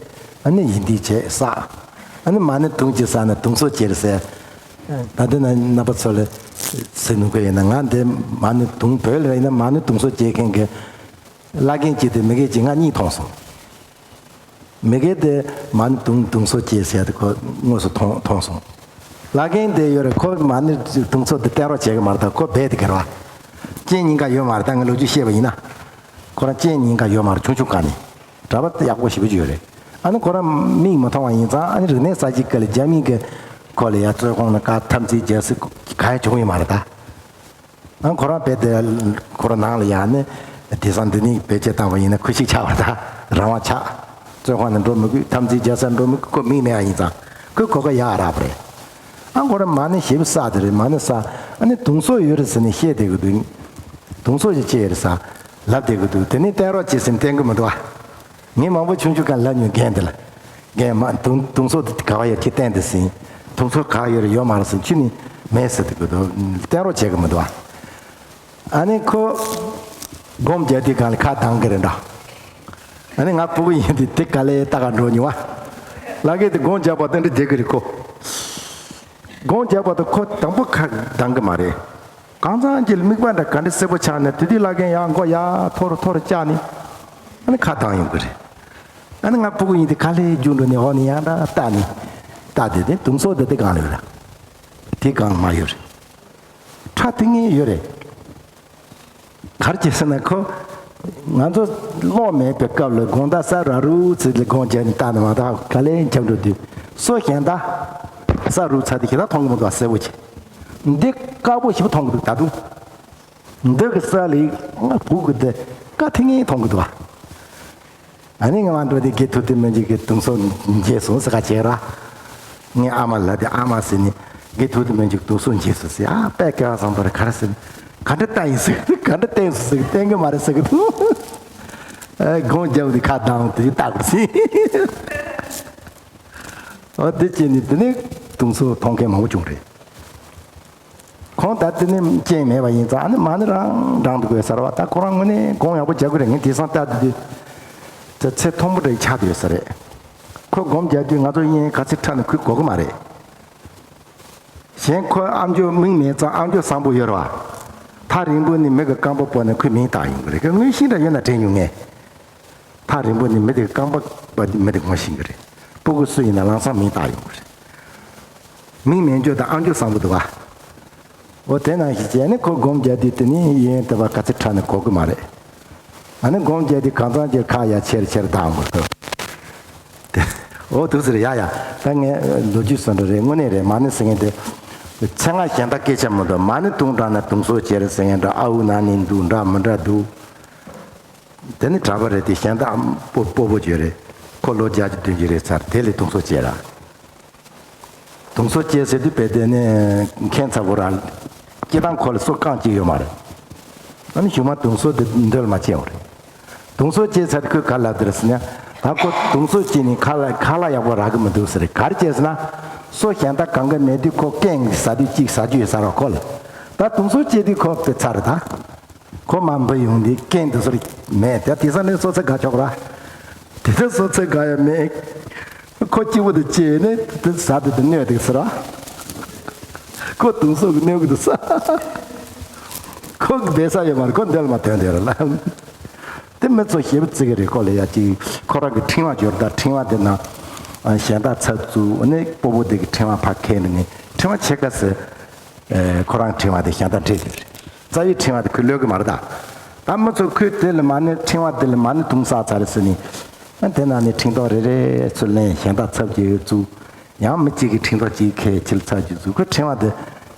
ཨ་ནི་ཡིན་དུས་བྱས་བསགས། ཨ་ནི་མ་ཎི་དུང་གཅིག་བསགས་ན་དུང་སོ་སྐྱེ་རེད་ཟེར། ད་དེ་ན་རྣམ་པ་ཚོ་ལ་ཟེར་ནུས་ཀྱི་ཡོད་ན། ང་འདི་མ་ཎི་དུང་བོད་ལ་ཡིན་ན་མ་ཎི་དུང་སོ་སྐྱེ་མཁན་གྱི་བླ་རྒན་གཅིག་དེ་མི་རྒན་གཅིག་ང་གཉིས་མཐོང་སོང་། མི་རྒན་དེ་མ་ཎི་དུང་དུང་སོ་སྐྱེ་ཟེར་དེ་ཁོ་དངོས་སུ་མཐོང་མཐོང་སོང་། བླ་རྒན་དེ་ཡོད་རེད། ཁོ་མ་ཎི་དུང་སོ་དེ་བསྟན་རོགས་བྱེད་ཀྱི་མ་རེད། ད་ཁོ་རྦད་དེ་གར་བ། སྤྱན་གཉིས་ཀ་ཡོད་མ་རེད། ད་ངས་ལོ་རྒྱུས་བཤད་པ་ཡིན་ན། ཁོ་རང་སྤྱན་གཉིས་ཀ་ཡོད་མ་རེད། ཆུང་ཆུང་སྒང་ནས། གྲྭ་པ་ཡག་པོ་ཞེ་པོ་ཅིག་ཡོད་རེད། ཨ་ནི་ཁོ་རང་མིག་མ་མཐོང་བ་ཡིན་ཙང་། ཨ་ནི་རིག་གནས་གསར་བརྗེའི་སྐབས་ལ་རྒྱ་མི་གིས་ཁོ་ལ་ཡ་རྩོད་ཁོང་ལ་བཀག་འཐབ་འཛིང་རྒྱག་སྲིད་ག་ཡ་བྱུང་ཡོད་མ་རེད་ད། ཨ་ཁོ་རང་རྦད་དེ་ཁོ་རང་ནང་ལ་ཡ་ནི་དེང་སང་འདི་ནས་བེད་སྤྱོད་བཏང་བ་ཡིན་ན་ཁུ་བྱུག་ཆགས་པ་ད། རང་དབང་ཆགས། རྩོད་ཁང་ནང་འགྲོ་མི་དགོས། འཐབ་འཛིང་རྒྱག་སར་འགྲོ་མི་དགོས། ཁོ་མིག་མེད་པ་ཡིན་ཙང་ཁོས་གོ་སྐབས་ཡག་རག་པ་རེད། ཨ་ཁོ་རང་མ་ཎི་ཞེ་པོ་བསགས་དེ་རེད། མ་ཎི་བསགས། ཨ་ནི་དུང་སོ་ཡོད་རེད་ཟེར་ནས་བཤད་བསྡད་ཀྱི་འདུག་དུང་སོ་ཞིག་སྐྱེས་ཡོད་རེད་ཟེར་ལབ་བསྡད་ཀྱི་འདུག་དེ་ནས་བསྟན་རོགས་བྱེད་ཟེར་ནས་བསྟན་གྱི་མི་འདུག་ཨ། ངས་མང་པོ་ཆུང་ཆུང་སྒང་ལབ་མྱོང་། རྒན་དེ་ལ། རྒན་མ་དུང་དུང་སོ་དེ་ག་བ་ཡོད་ཁྱེད་བསྟན་དེ་ཟེར། དུང་སོ་ག་བ་ཡོད་རེད། ཡོད་མ་རེད་ཟེར། ཁྱོད་ནི་མེད་ཟེར་དེ་གི་འདུག་བསྟན་རོགས་བྱེད་གི་མི་འདུག་ཨ། ཨ་ནི་ཁོ་སྒོམ་རྒྱག་དུས་སྒང་ལ་ཁ་གདངས་གི་རེད་འདྲ། ཨ་ནི་ང་སྤུ་གུ་ཡིན་དུས་དེ་ག་ལེ་ལྟ་ག་འགྲོ་མྱོང་བ། བླ་རྒན་དེ་སྒོམ་རྒྱག་པ་དེ་འདྲ་བསྡད་གི་རེད་ཁོ། སྒོམ་རྒྱག་པ་དེ་ཁོ་དང་པོ་ཁ་གདངས་གི་མ་རེད། གང་ཚང་གི་དམིགས་པ་འདྲ་ག་འདྲ་གསལ་པོ་ཆགས་ནས། དེ་དུས་བླ་རྒན་ཡར་མགོ་ཡར་མཐོ་རུ་མཐོ་རུ་བཀྱགས་ནས། ཨ་ནི་ཁ་གདངས་ཡོང་གི་རེད། ཨ་ནི་ང་སྤུ་གུ་ཡིན་དུས་ག་ལེ་རྒྱུགས་འགྲོ་ནས་འོག་ནས་ཡར་འདྲ་ལྟ་ནས། ལྟ་དེ་དེ་དུང་སོ་དེ་དེ་སྒང་ལ་ཡོད་རེད། དེ་སྒང་ལ་མར་ཡོད་རེད། ཁྲ་ཐིང་ངེ་ཡོད་རེད། ག་རེ་བྱས་ཟེར་ན་ཁོ། ང་ཚོ་གློག་མེད་པའི་སྐབས་ལ་དགོང་དག་ས་ར་རུ་ཚིག་ལ་སྒོམ་བྱས་ནས་ལྟ་ནས་མ་གཏོགས་ག་ལེ་འཁྱམས་འགྲོ་དུས། སོ་གཞན་དག་ས་རུ་ཚ་དེ་ཞེ་དྲག་མཐོང་གི་མི་འདུག་བ། གསལ་པོ་བྱས། འདི་དཀར་པོ་ཞེ་པོ་མཐོང་གི་འདུག་ད་དུང་། འདི་གི་ས་ལ་ང་སྤུ་གུ་དེ་དཀར་ཐིང་ངེ་མཐོང་གི་འདུག་བ། ཨ་ནི་ང་མ་འགྲོ་དེ་དགེ་ཐུབ་བསྟན་སྨན་གྱི་དུང་སོ་མཇལ་སོང་ཟེར་ག་བྱས་ར། ངའི་ཨ་མ་ལ་དེ་ཨ་མ་ཟེར་ནས་དགེ་ཐུབ་བསྟན་སྨན་གྱི་དུང་སོ་མཇལ་སོང་ཟེར། ཨ་དཔེ་སྐལ་བ་བཟང་པོ་རེད། ག་རེ་ཟེར་ན་ག་འདྲ་ལྟ་ཡིན་ཟེར། ག་འདྲ་བསྟན་སོང་ཟེར། བསྟན་གི་མ་རེད་ཟེར་གི་འདུག་ཨ་སྒོམ་རྒྱབ་དེ་ཁ་གདངས་དེ་ལྟ་དགོས་ཟེར། ཨོ་དེ་བྱས་ནས་དེ་ནས་དུང་སོ་མཐོང་མཁན་མང་པོ་བྱུང་རེད། ཁོང་ད་དེ་ནས་སྐྱེས་མེད་པ་ཡིན་ཙང་། ཨ་ནི་མ་ཎི་རང་རང་དུ་དགོས་ཟེར་བ། ད་ཁོ་རང་དངོས་གནས་སྒོམ་ཡག་པོ་རྒྱག་གི་རེད། ངས་དེང་སང་ལྟ་དུས་དེ་ཚེ་ཐོང་པོ་འདྲ་ཡི་ཆགས་བསྡད་ཡོད་ས་རེད། ཁོ་སྒོམ་རྒྱག་དུས་ང་ཚོ་གཉིས་ག་ཚོད་ཕྲ་ནས་ཁོས་གོ་གི་མ་རེད། གཞན་ཁོ་ཨ་མཆོག་མིག་མེད་ཙང་ཨ་མཆོག་བཟང་པོ་ཡོད་རེད་བ། ཐག་རིང་པོ་ནས་མི་གི་རྐང་པ་སྤོ་ན་ཁོས་མིང་བཏགས་ཡོང་གི་རེད། ཁོས་དངོས་གཞི་འདྲ་ཡོད་ན་དྲན་མྱོང་ངས། ཐག་རིང་པོ་ནས་མི་དེ་རྐང་པ་སྤོ་དུས་མི་དེ་ངོ་ཤེས་ཀྱི་རེད། སྤུ་གུ་སུ་ཡིན་ན་ལམ་སང་མིང་བཏགས་ཡོང་གི་རེད། མིང་མེད་མཆོག་དང་ཨ་མཆོག་བཟང་པོ་འདུག་བ། འོ་དེ་ནང་བཞིན་བྱས་ནས་ཁོ་སྒོམ་རྒྱག་དུས་དེ་ནི་ཡིན་དེ་བ་ག་ཚོད་ཕྲ་ནས་གོ་གི་མ་རེད། ཨ་ནི་སྒོམ་རྒྱག་དུས་གང་ཚང་གི་ཁ་ཡ་ཆེར་ཆེར་གདངས་དགོས་ཐུབ། དེ། འོ་འདུག་ཟེར་ཡ་ཡ། ད་ངས་ལོ་རྒྱུས་སུ་འགྲོ་རེད། དངོས་གནས་རེད། མ་ཎི་ཟེར་མཁན་དེ། མཚན་སྔགས་གཞན་དག་སྐད་ཆ་མི་འདུག་མ་ཎི་དུང་དྲངས་ན་དུང་སོ་སྐྱེ་རེད་ཟེར་མཁན་འདྲ། ཨ་འུ་ན་ནི་འདུག་འདྲ་མི་འདྲ་འདུག་དེ་ནི་གྲྭ་པ་རེད་དེ། གཞན་དག་སྤོ་སྤོ་བོ་ཅིག་རེད། ཁོ་ལོ་བརྒྱད་ཅུ་བདུན་ཅུ་རེད་ཚར། དེ་ལས་དུང་སོ་སྐྱེས་ར། དུང་སོ་སྐྱེས་ཟེར་དུས་དཔེ་དེ་ནི་ཁྱད་མཚར་པོ་ར། སྐྱེ་སྟངས་ཁོ་ལ་སོ་རྐང་གཅིག་ཡོད་མ་རེད། ཨ་ནི་གཞུག་མ་དུང་སོ་དེ་འདོད་མ་སྐྱེས་པ་རེད། དུང་སོ་སྐྱེས་ཚར་ཁོས་ག་ལབ་དེ་རེད་ཟེར་ན། ད་ཁོ་དུང་སོ་སྐྱེས་ནི་ཁ་ལག་ཁ་ལག་ཡག་པོ་རག་གི་མི་འདུག་ཟེར། ག་རེ་བྱས་ཟེར་ན། སོ་གཞན་དག་གང་ག་མེད་དུས་ཁོ་ཀེང་ཟ་དུས་གཅིག་ཟ་རྒྱུ་ཡོད་ས་ར་ཁོ་ལ། ད་ ད་དུང་སོ་སྐྱེས་དུས་ཁོ་དཔེ་ཚར་ད། ཁོ་མ་འབུ་ཡོང་དུས་རྐྱེན་དུ་སོར་མེད་དེ་དེ་ས་ནས་སོ་ཚེ་དགའ་ཆོག་ར། དེ་ཚོ་སོ་ཚེ་དགའ་ཡ་མེད། ཁོ་སྐྱིད་པོ་དུ་སྐྱེས་ནས་དེ་ཟ་དུ་དུ་གནོད་དུ་ཟེར་ར། ཁོ་དུང་སོ་གི་གནོད་གི་དུ་ས། ཁོ་གི་བསྡད་ས་ཡོད་མ་རེད། ཁོ་འདལ་མ་ཐོན་དེ་ར་ལ། དེ་མི་ཚོ་ཞེ་པོ་བརྩི་གི་རེད། ཁོ་ལ་ཡ་གཅིག་ཁོ་རང་གི་ཕྲེང་བ་འབྱོར་ད་ཕྲེང་བ་དེ་ན་གཞན་དག་ཚབ་བཙུགས་ནས་སྤོ་བོ་དེ་གི་ཕྲེང་བ་ཕར་ཁྱེར་ནས་ཕྲེང་བ་ཕྱེད་ཀ་ཟེར། ཁོ་རང་ཕྲེང་བ་དེ་གཞན་དག་འདྲེས་དེ་རེད། རྩ་བའི་ཕྲེང་བ་དེ་ཁོས་ལོས་གི་མ་རེད་ད། ད་མི་ཚོ་ཁོས་དེ་ལ་མ་ནི་ཕྲེང་བ་དེ་ལ་མ་ནི་དུང་ས་ཚར་ཟེར་ནས། དེ་ན་ནི་ཕྲེང་རྡོག་རེ་རེ་ཚུར་ལེན་གཞན་དག་ཚབ་ཀྱི་བཙུགས། ཡང་མི་གཅིག་གི་ཕྲེང་རྡོག་གཅིག་ཁས་ཁྱིལ་ཚབ་ཀྱི་བཙུགས། ཁོས་ཕྲེང་བ་དེ་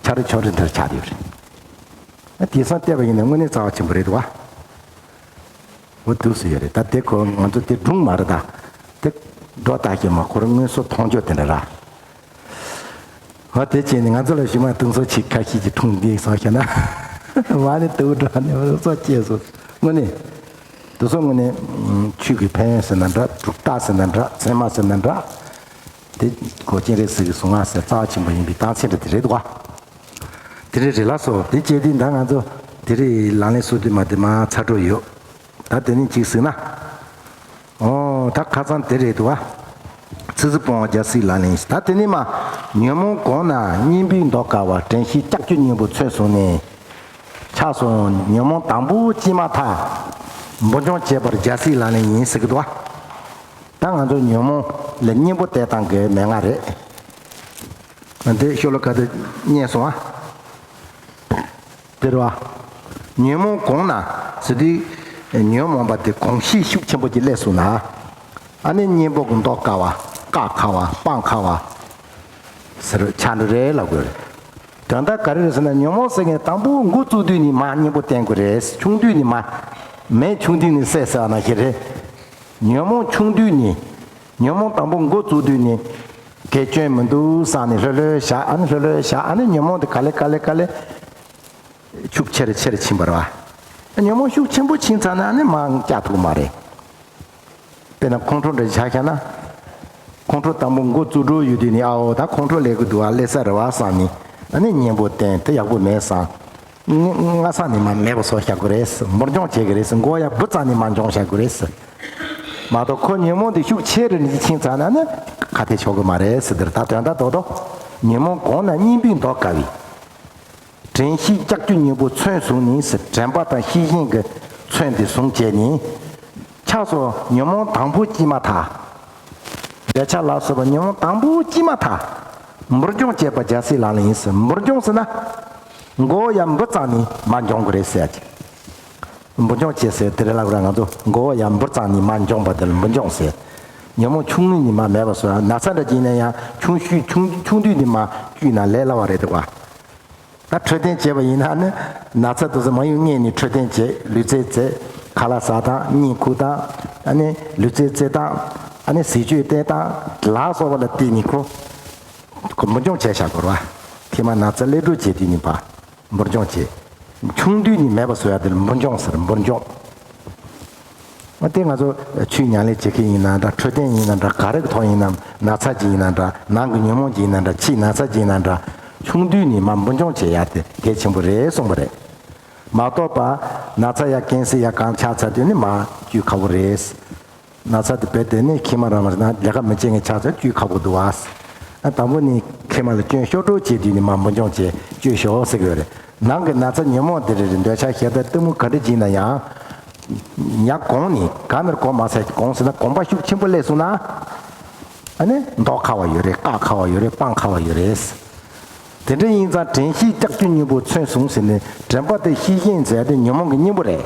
ཆ་རེ་ཆོ་རེ་འདིར་ཆགས་དེ་རེད། དེང་སང་བལྟས་པ་ཡིན་ན་དངོས་གནས་རྩ་བ་ཆེན་པོ་རེད་འདུག་བ། འོ་དུས་སུ་ཡོད་རེད། ད་དེ་ཁོ་ང་ཚོ་དེ་སྒྲུང་མ་རེད་ད། དེ་སྒྲོ་བཏགས་ཀྱི་མ་ཁོ་རང་དངོས་སུ་མཐོང་རྒྱུ་དེ་འདྲ་ར། འོ་དེ་བྱས་ནས་ང་ཚོ་ལ་ཞུ་མ་དུང་སོ་ཆེ་ཁ་ཤས་ཀྱི་འཁྲུངས་འདི་སོང་ཤེ་ན། མ་ནི་དུ་འགྲོ་ནས་འོ་སོ་སྐྱེས་སོ། དངོས་གནས། དུ་སོ་དངོས་གནས་ཆོས་ཀྱི་ཕན་ཡོན་ཟེར་ན་འདྲ། གྲུབ་རྟགས་ཟེར་ན་འདྲ། མཚན་མ་ཟེར་ན་འདྲ། དེ་གོ་ཅན་རེད་ཟེར་གི་གསུང་ང་ཟེར་རྩ་བ་ཆེན་པོ་ཡིན་པའི་རྟགས་མཚན་འདྲ་དེ་རེད་འདུག་བ། དེ་རེད་རེད་ལགས་སོ། དེ་བྱས་དུས་ད་ང་ཚོ་དེ་རེད་ལག་ལེན་སོ་དུས་མ་དེ་མ་ཚར་འགྲོ་ཡོད། ད་དེ་ནས་ཅིག་ཟེར་ན། ཨོ་ད་ཁ་སང་དེ་རེད་འདུག་བ། ཚིག་རྩུབ་སྤོང་བ་རྒྱལ་སྲིད་ལག་ལེན་ཡིན། ད་དེ་ནས་མ་ཉོན་མོངས་གོང་ན་གཉེན་པོའི་མདོག་དཀར་བ། དྲན་ཤེས་ལྕགས་ཀྱུ་སྔོན་པོ་མཚོན་བཟུང་ནས། ཆགས་སོང་ཉོན་མོངས་དང་པོ་སྐྱེས་མ་ཐག་འབུར་འཇོམས་བྱེད་པར་རྒྱལ་སྲིད་ལག་ལེན་ཡིན་ཟེར་གི་འདུག་བ། ད་ང་ཚོ་ཉོན་མོངས་ལ་གཉེན་པོ་བསྟེན་སྟངས་ཀྱི་མན་ངག་རེད། འདི་ཤོ་ལོ་ཀ་དེ་རྙེད་སོང་ཨ། དེ་རེད་བ། ཉོན་མོངས་གོང་ན་ཟེར་དུས་ཉོན་མོངས་པ་དེ་གོང་ཤས་ཤུགས་ཆེན་པོ་ཅིག་སླེབས་སོང་ན། ཨ་ནི་གཉེན་པོ་གི་མདོག་དཀར་བ། བཀག་ཁ་བ། སྤང་ཁ་བ་ཟེར་ཆགས་འགྲོ་རེད་ལབ་དགོས་རེད། དོན་དག་ག་རེ་རེད་ཟེར་ན་ཉོན་མོངས་ཟེར་མཁན་དང་པོ་འགོ་བཙུགས་དུས་ནས་མ་གཉེན་པོ་བསྟེན་དགོས་རེད། ཆུང་དུས་ནས་མ། མེ་ཆུང་དུས་ནས་བསད་ཟེར་བ་ནང་བཞིན་རེད། ཉོན་མོངས་ཆུང་དུས་ནས། ཉོན་མོངས་དང་པོ་འགོ་བཙུགས་དུས་ནས། གལ་སྐྱོན་མི་འདུག་བསམ་ནས་ལྷོད་ལྷོད་བཞག་ཨ་ནི་ལྷོད་ལྷོད་བཞག་ཨ་ནི་ཉོན་མོངས་དེ་ག་ལེ་ག་ལེ་ག་ལེ། ཤུགས་ཆེ་རུ་ཆེ་རུ་ཕྱིན་པ་རེད་བ། ཉོན་མོངས་ཤུགས་ཆེན་པོ་ཕྱིན་ཚར་ན་ཨ་ནི་མ་བཅག་ཐུབ་མ་རེད། དཔེར་ན་ཁོང་ཁྲོ་འདྲ་ཆགས་ཤག་ན། ཁོང་ཁྲོ་དང་པོ་འགོ་བཙུགས་འགྲོ་ཡོད་དུས་ནས་ཨའོ་ད་ཁོང་ཁྲོ་སླེབས་ཀྱི་འདུག་ཨ། སླེབས་ས་རེད་བ་བསམ་ནས། ཨ་ནི་གཉེན་པོ་བསྟེན་དེ་ཡག་པོ་མེད་བསམ། སྔ་ས་ནས་མ་མེད་པ་བཟོ་བཞག་དགོས་རེད། འབུར་འཇོམས་བྱེད་ཀྱི་རེད། མགོ་ཡར་འབུ་རྩ་ནས་མ་འཇོམས་བཞག་དགོས་རེད། མ་གཏོགས་ཁོ་ཉོན་མོངས་དེ་ཤུགས་ཆེ་རུ་ནས་ཕྱིན་ཚར་ན་ནི་ཁ་གཏད་གཅོག་གི་མ་རེད་ཟེར། འདིར་ད་དོན་དག་རྡོག་རྡོག་ཉོན་མོངས་གོང་ན་གཉེན་པོའི་མདོག་དཀར་བའི། དྲན་ཤེས་ལྕགས་ཀྱུ་སྔོན་པོ་མཚོན་བཟུང་ནས་ཟེར། དྲན་པ་དང་ཤེས་བཞིན་གྱི་མཚོན་དེ་བཟུང་བྱས་ནས། ཆགས་སོ་ཉོན་མོངས་དང་པོ་སྐྱེས་མ་ཐག་འདོད་ཆགས་ལ་སོགས་པ་ཉོན་མོངས་དང་པོ་སྐྱེས་མ་ཐག་འབུར་འཇོམས་བྱེད་པ་རྒྱལ་སྲིད་ལག་ལེན་ཡིན་ཟེར། འབུར་འཇོམས་ཟེར་ན། མགོ་བོ་ཡར་འབུ་རྩ་ནས་མ་འཇོམས་དགོས་རེད་ཟེར་ཡ་ཅིག་འབུར་འཇོམས་བྱེད་ཟེར་དེ་རེད་ལབ་ར། ང་ཚོ་མགོ་བོ་ཡར་འབུ་རྩ་ནས་མ་འཇོམས་པ་དེ་ལ་འབུར་འཇོམས་ཟེར། ཉོན་མོངས་ཆུང་ངུ་ནས་མ་མེད་པ་བཟོ་ཡ། ན་ཚ་འདྲ་ཅིག་ཡིན་ན་ཡང་ཆུང་ཤོས་ཆུང་ཆུང་དུས་ནས་མ་བཅོས་ན་ལས་སླ་བ་རེད་འདུག་བ། ད་འཕྲོད་བསྟེན་བྱས་པ་ཡིན་ན་ནི་ན་ཚ་དེ་ཚོ་མ་ཡོང་སྔོན་ནས་འཕྲོད་བསྟེན་བྱས། ལུས་རྩལ་རྩེད། ཁ་ལག་ཟ་སྟངས། གཉིད་ཁུག་སྟངས། ཨ་ནི་ལུས་རྩལ་རྩེད་སྟངས། ཨ་ནི་ཟས་སྤྱོད་བསྟེན་སྟངས་ལ་སོགས་པ་ལ་བརྟེན་ནས་ཁོ། ཁོ་འབུར་འཇོམས་བྱས་བཞག་དགོས་རེད་བ། ཐེངས་མ་ན་ཚ་སླེབས་འགྲོ་བྱེད་དུས་ནས་ཕར་འབུར་འཇོམས་བྱེད། ཆུང་དུས་ནས་མེད་པ་བཟོ་ཡ་དེ་ལ་འབུར་འཇོམས་ཟེར། འབུར་འཇོམས། ཨ་དེ་ང་ཚོ་ཆོས་ཉམས་ལེན་བྱེད་མཁན་ཡིན་ན་འདྲ། འཕྲོད་བསྟེན་ཡིན་ན་འདྲ། ག་རེ་གི་ཐོག་ཡིན་ན། ན་ཚ་ཅིག་ཡིན་ན་འདྲ། ནང་གི་ཉོན་མོངས་ཅིག་ཡིན་ན་འདྲ། ཕྱིའི་ན་ཚ་ཅིག་ཡིན་ན་འདྲ། ཆུང་དུས་ནས་མར་འབུར་འཇོམས་བྱེད་ཡ་དེ་གལ་ཆེན་པོ་རེད་གསུངས་པ་རེད། མ་གཏོགས་པ་ན་ཚ་ཡ་ཀན་སར་ཡ་གང་ཆགས་ཚར་དུས་ནི་མར་བཅོས་ཁག་པོ་རེད། ན་ཚ་དེ་རྦད་དེ་ནི་མཁལ་མ་ར་མ་ན་ལས་ཀ་མི་བྱེད་མཁན་ཆགས་ཚར་བཅོས་ཁག་པོ་འདུག་བ། ཨ་དང་པོ་ནི་མཁལ་མ་ལ་སྐྱོན་ཤོར་འགྲོ་བྱེད་དུས་ནི་མར་འབུར་འཇོམས་བྱེད་བཅོས་ཤོག་ཟེར་གི་ཡོད་རེད། ནང་གི་ན་ཚ་ཉོན་མོངས་དེ་རེ་རེ་འདོད་ཆགས་ཞེ་སྡང་གཏི་མུག་ག་འདྲ་ཅིག་ཡིན་ན་ཡང་། ཡང་གོང་ནས་གང་ནས་གོང་མ་ཚད་གོང་ཟེར་ན་གོམས་པ་ཤུགས་ཆེན་པོ་སླེབས་སོང་ན། ཨ་ནི་མདོག་ཁ་བ་ཡོད་རེད། བཀག་ཁ་བ་ཡོད་རེད། སྤང་ཁ་བ་ཡོད་རེད། དེ་འདྲ་ཡིན་ཙང་དྲན་ཤེས་ལྕགས་ཀྱུ་སྔོན་པོ་མཚོན་བཟུང་ཟེར་ནས་དྲན་པ་དེ་ཤེས་བཞིན་མཛད་དེ་ཉོན་མོངས་ཀྱི་གཉེན་པོ་རེད།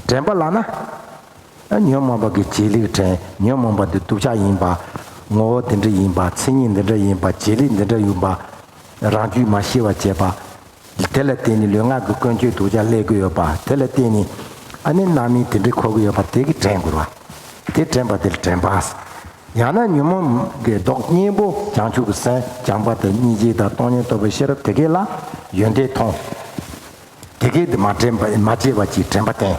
དྲན་པ་ལ་ན། ཨ་ཉོན་མོངས་པ་གི་བྱེད་ལས་དྲན། ཉོན་མོངས་པ་འདི་སྟོབས་ཆགས་ཡིན་པ། ངོ་བོ་འདི་འདྲ་ཡིན་པ། མཚན་ཉིད་འདི་འདྲ་ཡིན་པ། བྱེད་ལས་འདི་འདྲ་ཡིན་པ། རང་རྒྱུད་མ་ཤེས་པ་བྱས་པ། དེ་ལ་བརྟེན་ནས་ལུས་ངག་གི་ཀུན་སྤྱོད་སྡུག་ཅག་སླེབས་ཀྱི་ཡོད་པ། དེ་ལ་བརྟེན་ནས་ཨ་ནི་རྣམ་སྨིན་དེ་འདྲ་འཁོར་གྱི་ཡོད་པ་དེ་གི་དྲན་དགོས་པ། དེ་དྲན་པ་དེ་ལ་དྲན་པ། ཡང་ན་ཉོན་མོངས་ཀྱི་མདོག་སྔོན་པོ་བྱང་ཆུབ་ཀྱི་སེམས་བྱམས་པ་དང་སྙིང་རྗེ་དང་སྟོང་ཉིད་རྟོགས་པའི་ཤེས་རབ་དེ་གས་ལ་ཡོན་ཏན་མཐོང་། དེ་གས་དེ་མ་དྲན་པ་མ་བརྗེད་པ་ཅིག་དྲན་པ་བསྟེན།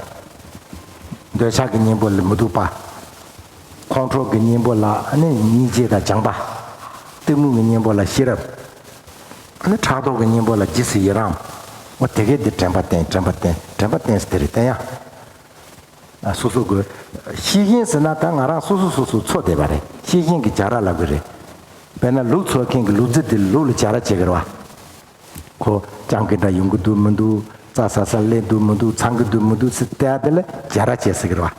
འདོད་ཆགས་ཀྱི་གཉེན་པོ་ལ་མི་སྡུག་པ། ཁོང་ཁྲོ་གི་གཉེན་པོ་ལ་ནི་སྙིང་རྗེ་དང་བྱམས་པ། གཏི་མུག་གི་གཉེན་པོ་ལ་ཤེས་རབ། ཨ་ནི་ཕྲག་དོག་གི་གཉེན་པོ་ལ་རྗེས་སུ་ཡི་རང་། འོ་དེ་གས་དེ་དྲན་པ་བསྟེན། དྲན་པ་བསྟེན། དྲན་པ་བསྟེན་ཟེར་དེ་རེད། བསྟེན་ཡ། ཨ། སོ་སོ་གི་ཤེས་བཞིན་ཟེར་ན་ད་ང་རང་སོ་སོ་སོ་སོ་འཚོ་བསྡད་པ་རེད། ཤེས་བཞིན་གྱི་བྱ་ར་ལབ་གི་རེད། དཔེར་ན་ལུག་འཚོ་མཁན་གྱི་ལུག་རྫི་དེ་ལུག་ལ་བྱ་ར་བྱེད་ཀྱི་རེད་བ། ཁོ་སྤྱང་ཀི་འདྲ་ཡོང་གི་འདུག་མི་འདུག་རྩྭ་ཟ་ས་སླེབས་འདུག་མི་འདུག་འཚང་གི་འདུག་མི་འདུག་ཟེར་བལྟས་དེ་ལ་བྱ་ར་བྱེད་ཟེར་གི་རེད་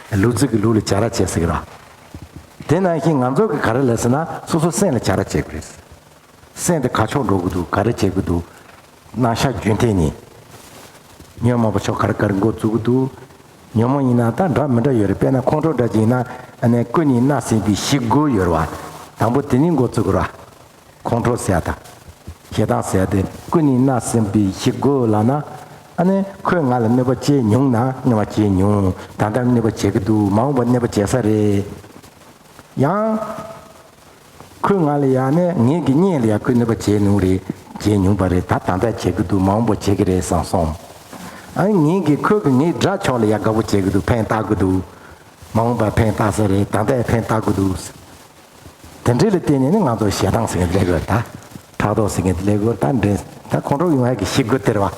བ། ལུག་རྫི་གི་ལུག་ལ་བྱ་ར་བྱེད་ཟེར་གི་རེད་བ། དེ་ནང་བཞིན་ང་ཚོ་གི་ག་རེ་ལབ་ཟེར་ན་སོ་སོ་སེམས་ལ་བྱ་ར་བྱེད་དགོས་རེད། སེམས་དེ་ག་ཕྱོགས་འགྲོ་གི་འདུག་ག་རེ་བྱེད་ཀྱི་འདུག་རྣམ་གཞག་རྒྱུན་མཐུད་ནས། ཉོན་མོངས་པ་ཕྱོགས་ག་རེ་ག་རེ་འགོ་བཙུགས་ཀྱི་འདུག་ཉོན་མོངས་ཡིན་ན་ད་འདྲ་མི་འདྲ་ཡོད་རེད། དཔེར་ན་ཁོང་ཁྲོ་འདྲ་ཅིག་ཡིན་ན། ཨ་ནི་ཀུན་ནས་མནར་སྲིད་པའི་ཞི་རྒོལ་ཡོད་རེད་བ། དང་པོ་དེ་ནས་འགོ་བཙུགས་དགོས་རེད་བ། ཁོང་ཁྲོ་ཟེར་ཡ་དང་། ཞེ་སྡང་ཟེར་ཡ་དེ་ཀུན་ནས་མནར་སྲིད་པའི་ཞི་རྒོལ་ལབ་ན། ཨ་ནི་ཁོས་ང་ལ་གནོད་པ་བྱས་མྱོང་ན། གནོད་པ་བྱས་མྱོང་། ད་ལྟ་གནོད་པ་བྱེད་ཀྱི་འདུག་མ་འོངས་པ་གནོད་པ་བྱེད་ས་རེད། ཡང་། ཁོས་ང་ལ་ཡང་ནས་ངེད་ཀྱི་གཉེན་ལ་ཡང་ཁོས་གནོད་པ་བྱས་མྱོང་རེད། བྱས་མྱོང་པ་རེད། ད་ད་ལྟ་བྱེད་ཀྱི་འདུག་མ་འོངས་པ་བྱེད་ཀྱི་རེད་བསམ་སོང་། ཨ་ནི་ངེད་ཀྱིས་ཁོས་ཀྱིས་ངའི་དགྲ་ཕྱོགས་ལ་ཡང་དགའ་པོ་བྱེད་ཀྱི་འདུག་ཕན་བཏགས་ཀྱི་འདུག་མ་འོངས་པར་ཕན་བཏགས་ས་རེད། ད་ལྟ་ཡང་ཕན་བཏགས་ཀྱི་འདུག་དེ་འདྲ་ལ་བརྟེན་ནས་ནི་ང་ཚོར་ཞེ་སྡང་ཟེར་མཁན་དེ་སླེབས་ཡོད་རེད། ད་ཕྲག་དོག་ཟེར་མཁན་དེ་སླེབས་ཡོད་རེད། ད་འདྲེ་ད་ཁོང་ཁྲོ་ཡོང་ཡག་གི་ཞི་རྒོལ་དེ་རེད་བ།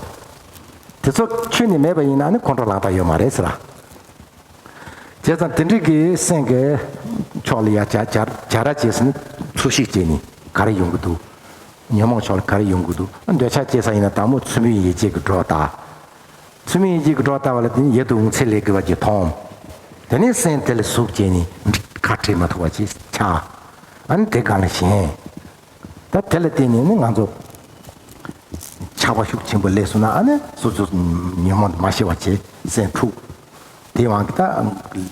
དེ་ཚོ་ཁྱོན་ནས་མེད་པ་ཡིན་ན་ནི་ཁོང་ཁྲོ་ལངས་ཐབས་ཡོད་མ་རེད་ཟེར་བ། བྱས་ཙང་དེ་འདྲའི་གི་སེམས་ཀྱི་ཕྱོགས་ལ་ཡ་བྱ་བྱ་བྱ་ར་བྱས་ཟིན་ཚོར་ཤེས་བྱས་ནས་ག་རེ་ཡོང་གི་འདུག་ཉོན་མོངས་ཕྱོགས་ལ་ག་རེ་ཡོང་གི་འདུག་འདོད་ཆགས་སྐྱེ་ས་ཡིན་ན་དང་པོ་ཚུལ་མིན་ཡིད་བྱེད་ཀྱི་སྒྲོ་བཏགས། ཚུལ་མིན་ཡིད་བྱེད་ཀྱི་སྒྲོ་བཏགས་པ་ལ་དེ་ནི་ཡིད་དུ་འོང་ཚད་ལས་དགོས་པ་ཅིག་མཐོང་། དེ་ནས་སེམས་དེ་ལ་ཟུག་བྱས་ནས་ཁ་བྲལ་མ་ཐུབ་པ་ཅིག་ཆགས། ཨ་ནི་དེ་སྒང་ལ་ཞེན། ད་དེ་ལ་བརྟེན་ནས་ནི་ང་ཚོ་ཆགས་པ་ཤུགས་ཆེན་པོ་སླེབས་སོང་ན། ཨ་ནི་སོ་སོ་ཉོན་མོངས་མ་ཤེས་པ་བྱེད། སེམས་འཁྲུག་དེའི་དབང་གིས་ད་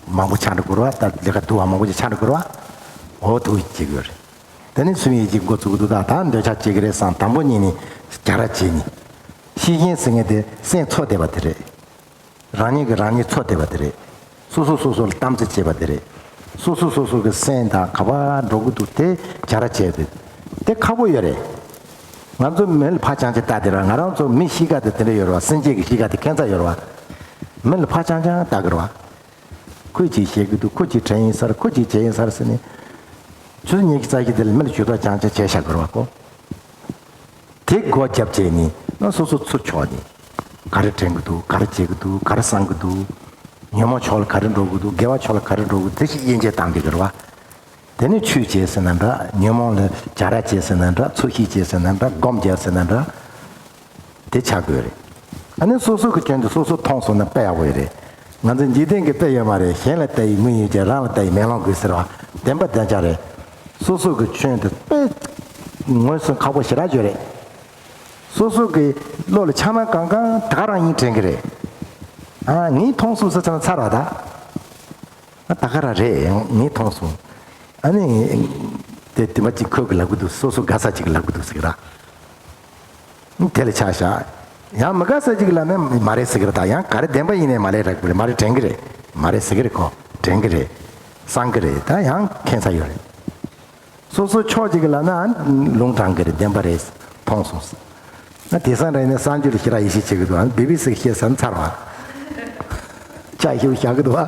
མང་པོ་ཆགས་འགྲོ་དགོས་རེད་བ། ད་ལས་ཀ་སྡུག་པ་མང་པོ་ཞིག་ཆགས་འགྲོ་དགོས་རེད་བ། འོ་དེ་བྱེད་དགོས་རེད། དེ་ནི་ཚུལ་མིན་ཡིད་བྱེད་འགོ་བཙུགས་འདུག་ད་ད་འདོད་ཆགས་སྐྱེ་གི་རེད་བསམ་དང་པོ་ཉིད་ནས་བྱ་ར་བྱེད་ནི། ཤེས་བཞིན་ཟེར་མཁན་དེ་སེམས་འཚོ་བསྡད་པ་དེ་རེད། རང་ཉིད་ཀྱིས་རང་ཉིད་འཚོ་བསྡད་པ་དེ་རེད། སོ་སོ་སོ་སོ་ལ་གཏམ་ཚིག་བྱེད་པ་དེ་རེད། སོ་སོ་སོ་སོ་གི་སེམས་དང་ག་པར་འགྲོ་གི་འདུག་དེ་བྱ་ར་བྱས་ཏེ། དེ་ཁག་པོ་ཡོད་རེད། ང་ཚོ་མི་ལ་ཕར་རྐྱང་རྐྱང་ལྟ་དེ་ར། ང་རང་ཚོ་མི་གཤིས་ཀ་དེ་དེ་འདྲ་ཡོད་རེད་བ། སེམས་ཅན་གྱི་གཤིས་ཀ་དེ་ཁྱད་མཚར་ཡོད་རེད་བ། མི་ལ་ཕར་རྐྱང་རྐྱང་ལྟ་གི་རེད་བ། ཁོས་ཅིག་བཤད་གི་འདུག་ཁོ་ཅིག་དྲན་ཡིན་ས་རེད། ཁོ་ཅིག་བྱས་ཡིན་ས་རེད་ཟེར་ནས། ཆུ་ཚོད་ཉི་ཤུ་རྩ་བཞི་དེ་ལ་མི་ལ་ཇུས་གཏོགས་རྐྱང་རྐྱང་བྱས་བཞག་གི་རེད་བ་ཁོ། དེ་སྒོ་བརྒྱབ་བྱས་ནས་ན་སོ་སོ་ཚུར་ཕྱོགས་ནས་ག་རེ་དྲན་གི་འདུག་ག་རེ་བྱེད་གི་འདུག་ག་རེ་བསམ་གི་འདུག་ཉོན་མོངས་ཕྱོགས་ལ་ག་རེ་འགྲོ་གི་འདུག་དགེ་བ་ཕྱོགས་ལ་ག་རེ་འགྲོ་གི་འདུག་དེ་ཞིག་དབྱེ་འབྱེད་གཏང་བསྡད་ཀྱི་རེད་བ། དེ་ནས་ཆོས་བྱས་ཟེར་ན་འདྲ། ཉོན་མོངས་ལ་བྱ་ར་བྱས་ཟེར་ན་འདྲ། ཚོར་ཤེས་བྱས་ཟེར་ན་འདྲ། སྒོམ་བྱས་ཟེར་ན་འདྲ། དེ་ཆགས་དགོས་རེད། ཨ་ནི་སོ་སོ་གི་སྐྱོན་དེ་སོ་སོ་མཐོང་སོང་ན་དཔེ་ཡག་པོ་ཡོད་རེད། ང་ཚོ་འཇིག་རྟེན་གྱི་དཔེ་ཡོད་མ་རེད། གཞན་ལ་ལྟ་ཡི་མིག་ཡོད་ཀྱང་། རང་ལ་ལྟ་ཡི་མེ་ལོང་དགོས་ཟེར་བ། བདེན་པ་བདེན་ཆ་རེད། སོ་སོ་གི་སྐྱོན་དེ་དཔེ་ངོས་སུ་ཁག་པོ་ཞེ་དྲག་ཡོད་རེད། སོ་སོ་གི་བློ་ལ་འཆར་སྣང་གང་གང་ད་ག་རང་ཡིན་དྲན་གི་རེད། ཨ། ངས་མཐོང་སོང་ཟེར་ཚར་ན་ཚར་བ་ད། ཨ། ད་ག་རང་རེད། ངས་མཐོང་སོང་། ཨ་ནི་དེ་དེ་མ་ཅིག་ཁོས་གི་ལབ་གི་འདུག་སོ་སོ་དགའ་ས་ཅིག་ལབ་གི་འདུག་ཟེར་གི་ར། དེ་ལ་ཆ་བཞག་ཡང་མི་དགའ་ས་ཅིག་ལབ་ན་མ་རེད་ཟེར་གི་ར། ད་ཡང་ག་རེ་བདེན་པ་ཡིན་ནའི་མ་རེད་རག་གི་རེད། མ་རེད་དྲན་གི་རེད། མ་རེད་ཟེར་གི་རེད། ཁོ་དྲན་གི་རེད། བསམ་གི་རེད། ད་ཡང་ཁྱད་མཚར་ཡོད་རེད། སོ་སོ་ཕྱོགས་གཅིག་གི་ལབ་ན་ལུང་དྲངས་ཀྱི་རེད། བདེན་པ་རེད། མཐོང་སོང་། ང་དེང་སང་རེད་ནས་གསར་འགྱུར་ལ་ཞེ་དྲག་ཡིད་ཆེས་བྱེད་ཀྱི་འདུག་ཨ། བི་བི་སི་གི་བཤད་ས་ཚར་བ། ལྕགས་ཞིབ་བཞག་གི་འདུག་ཨ།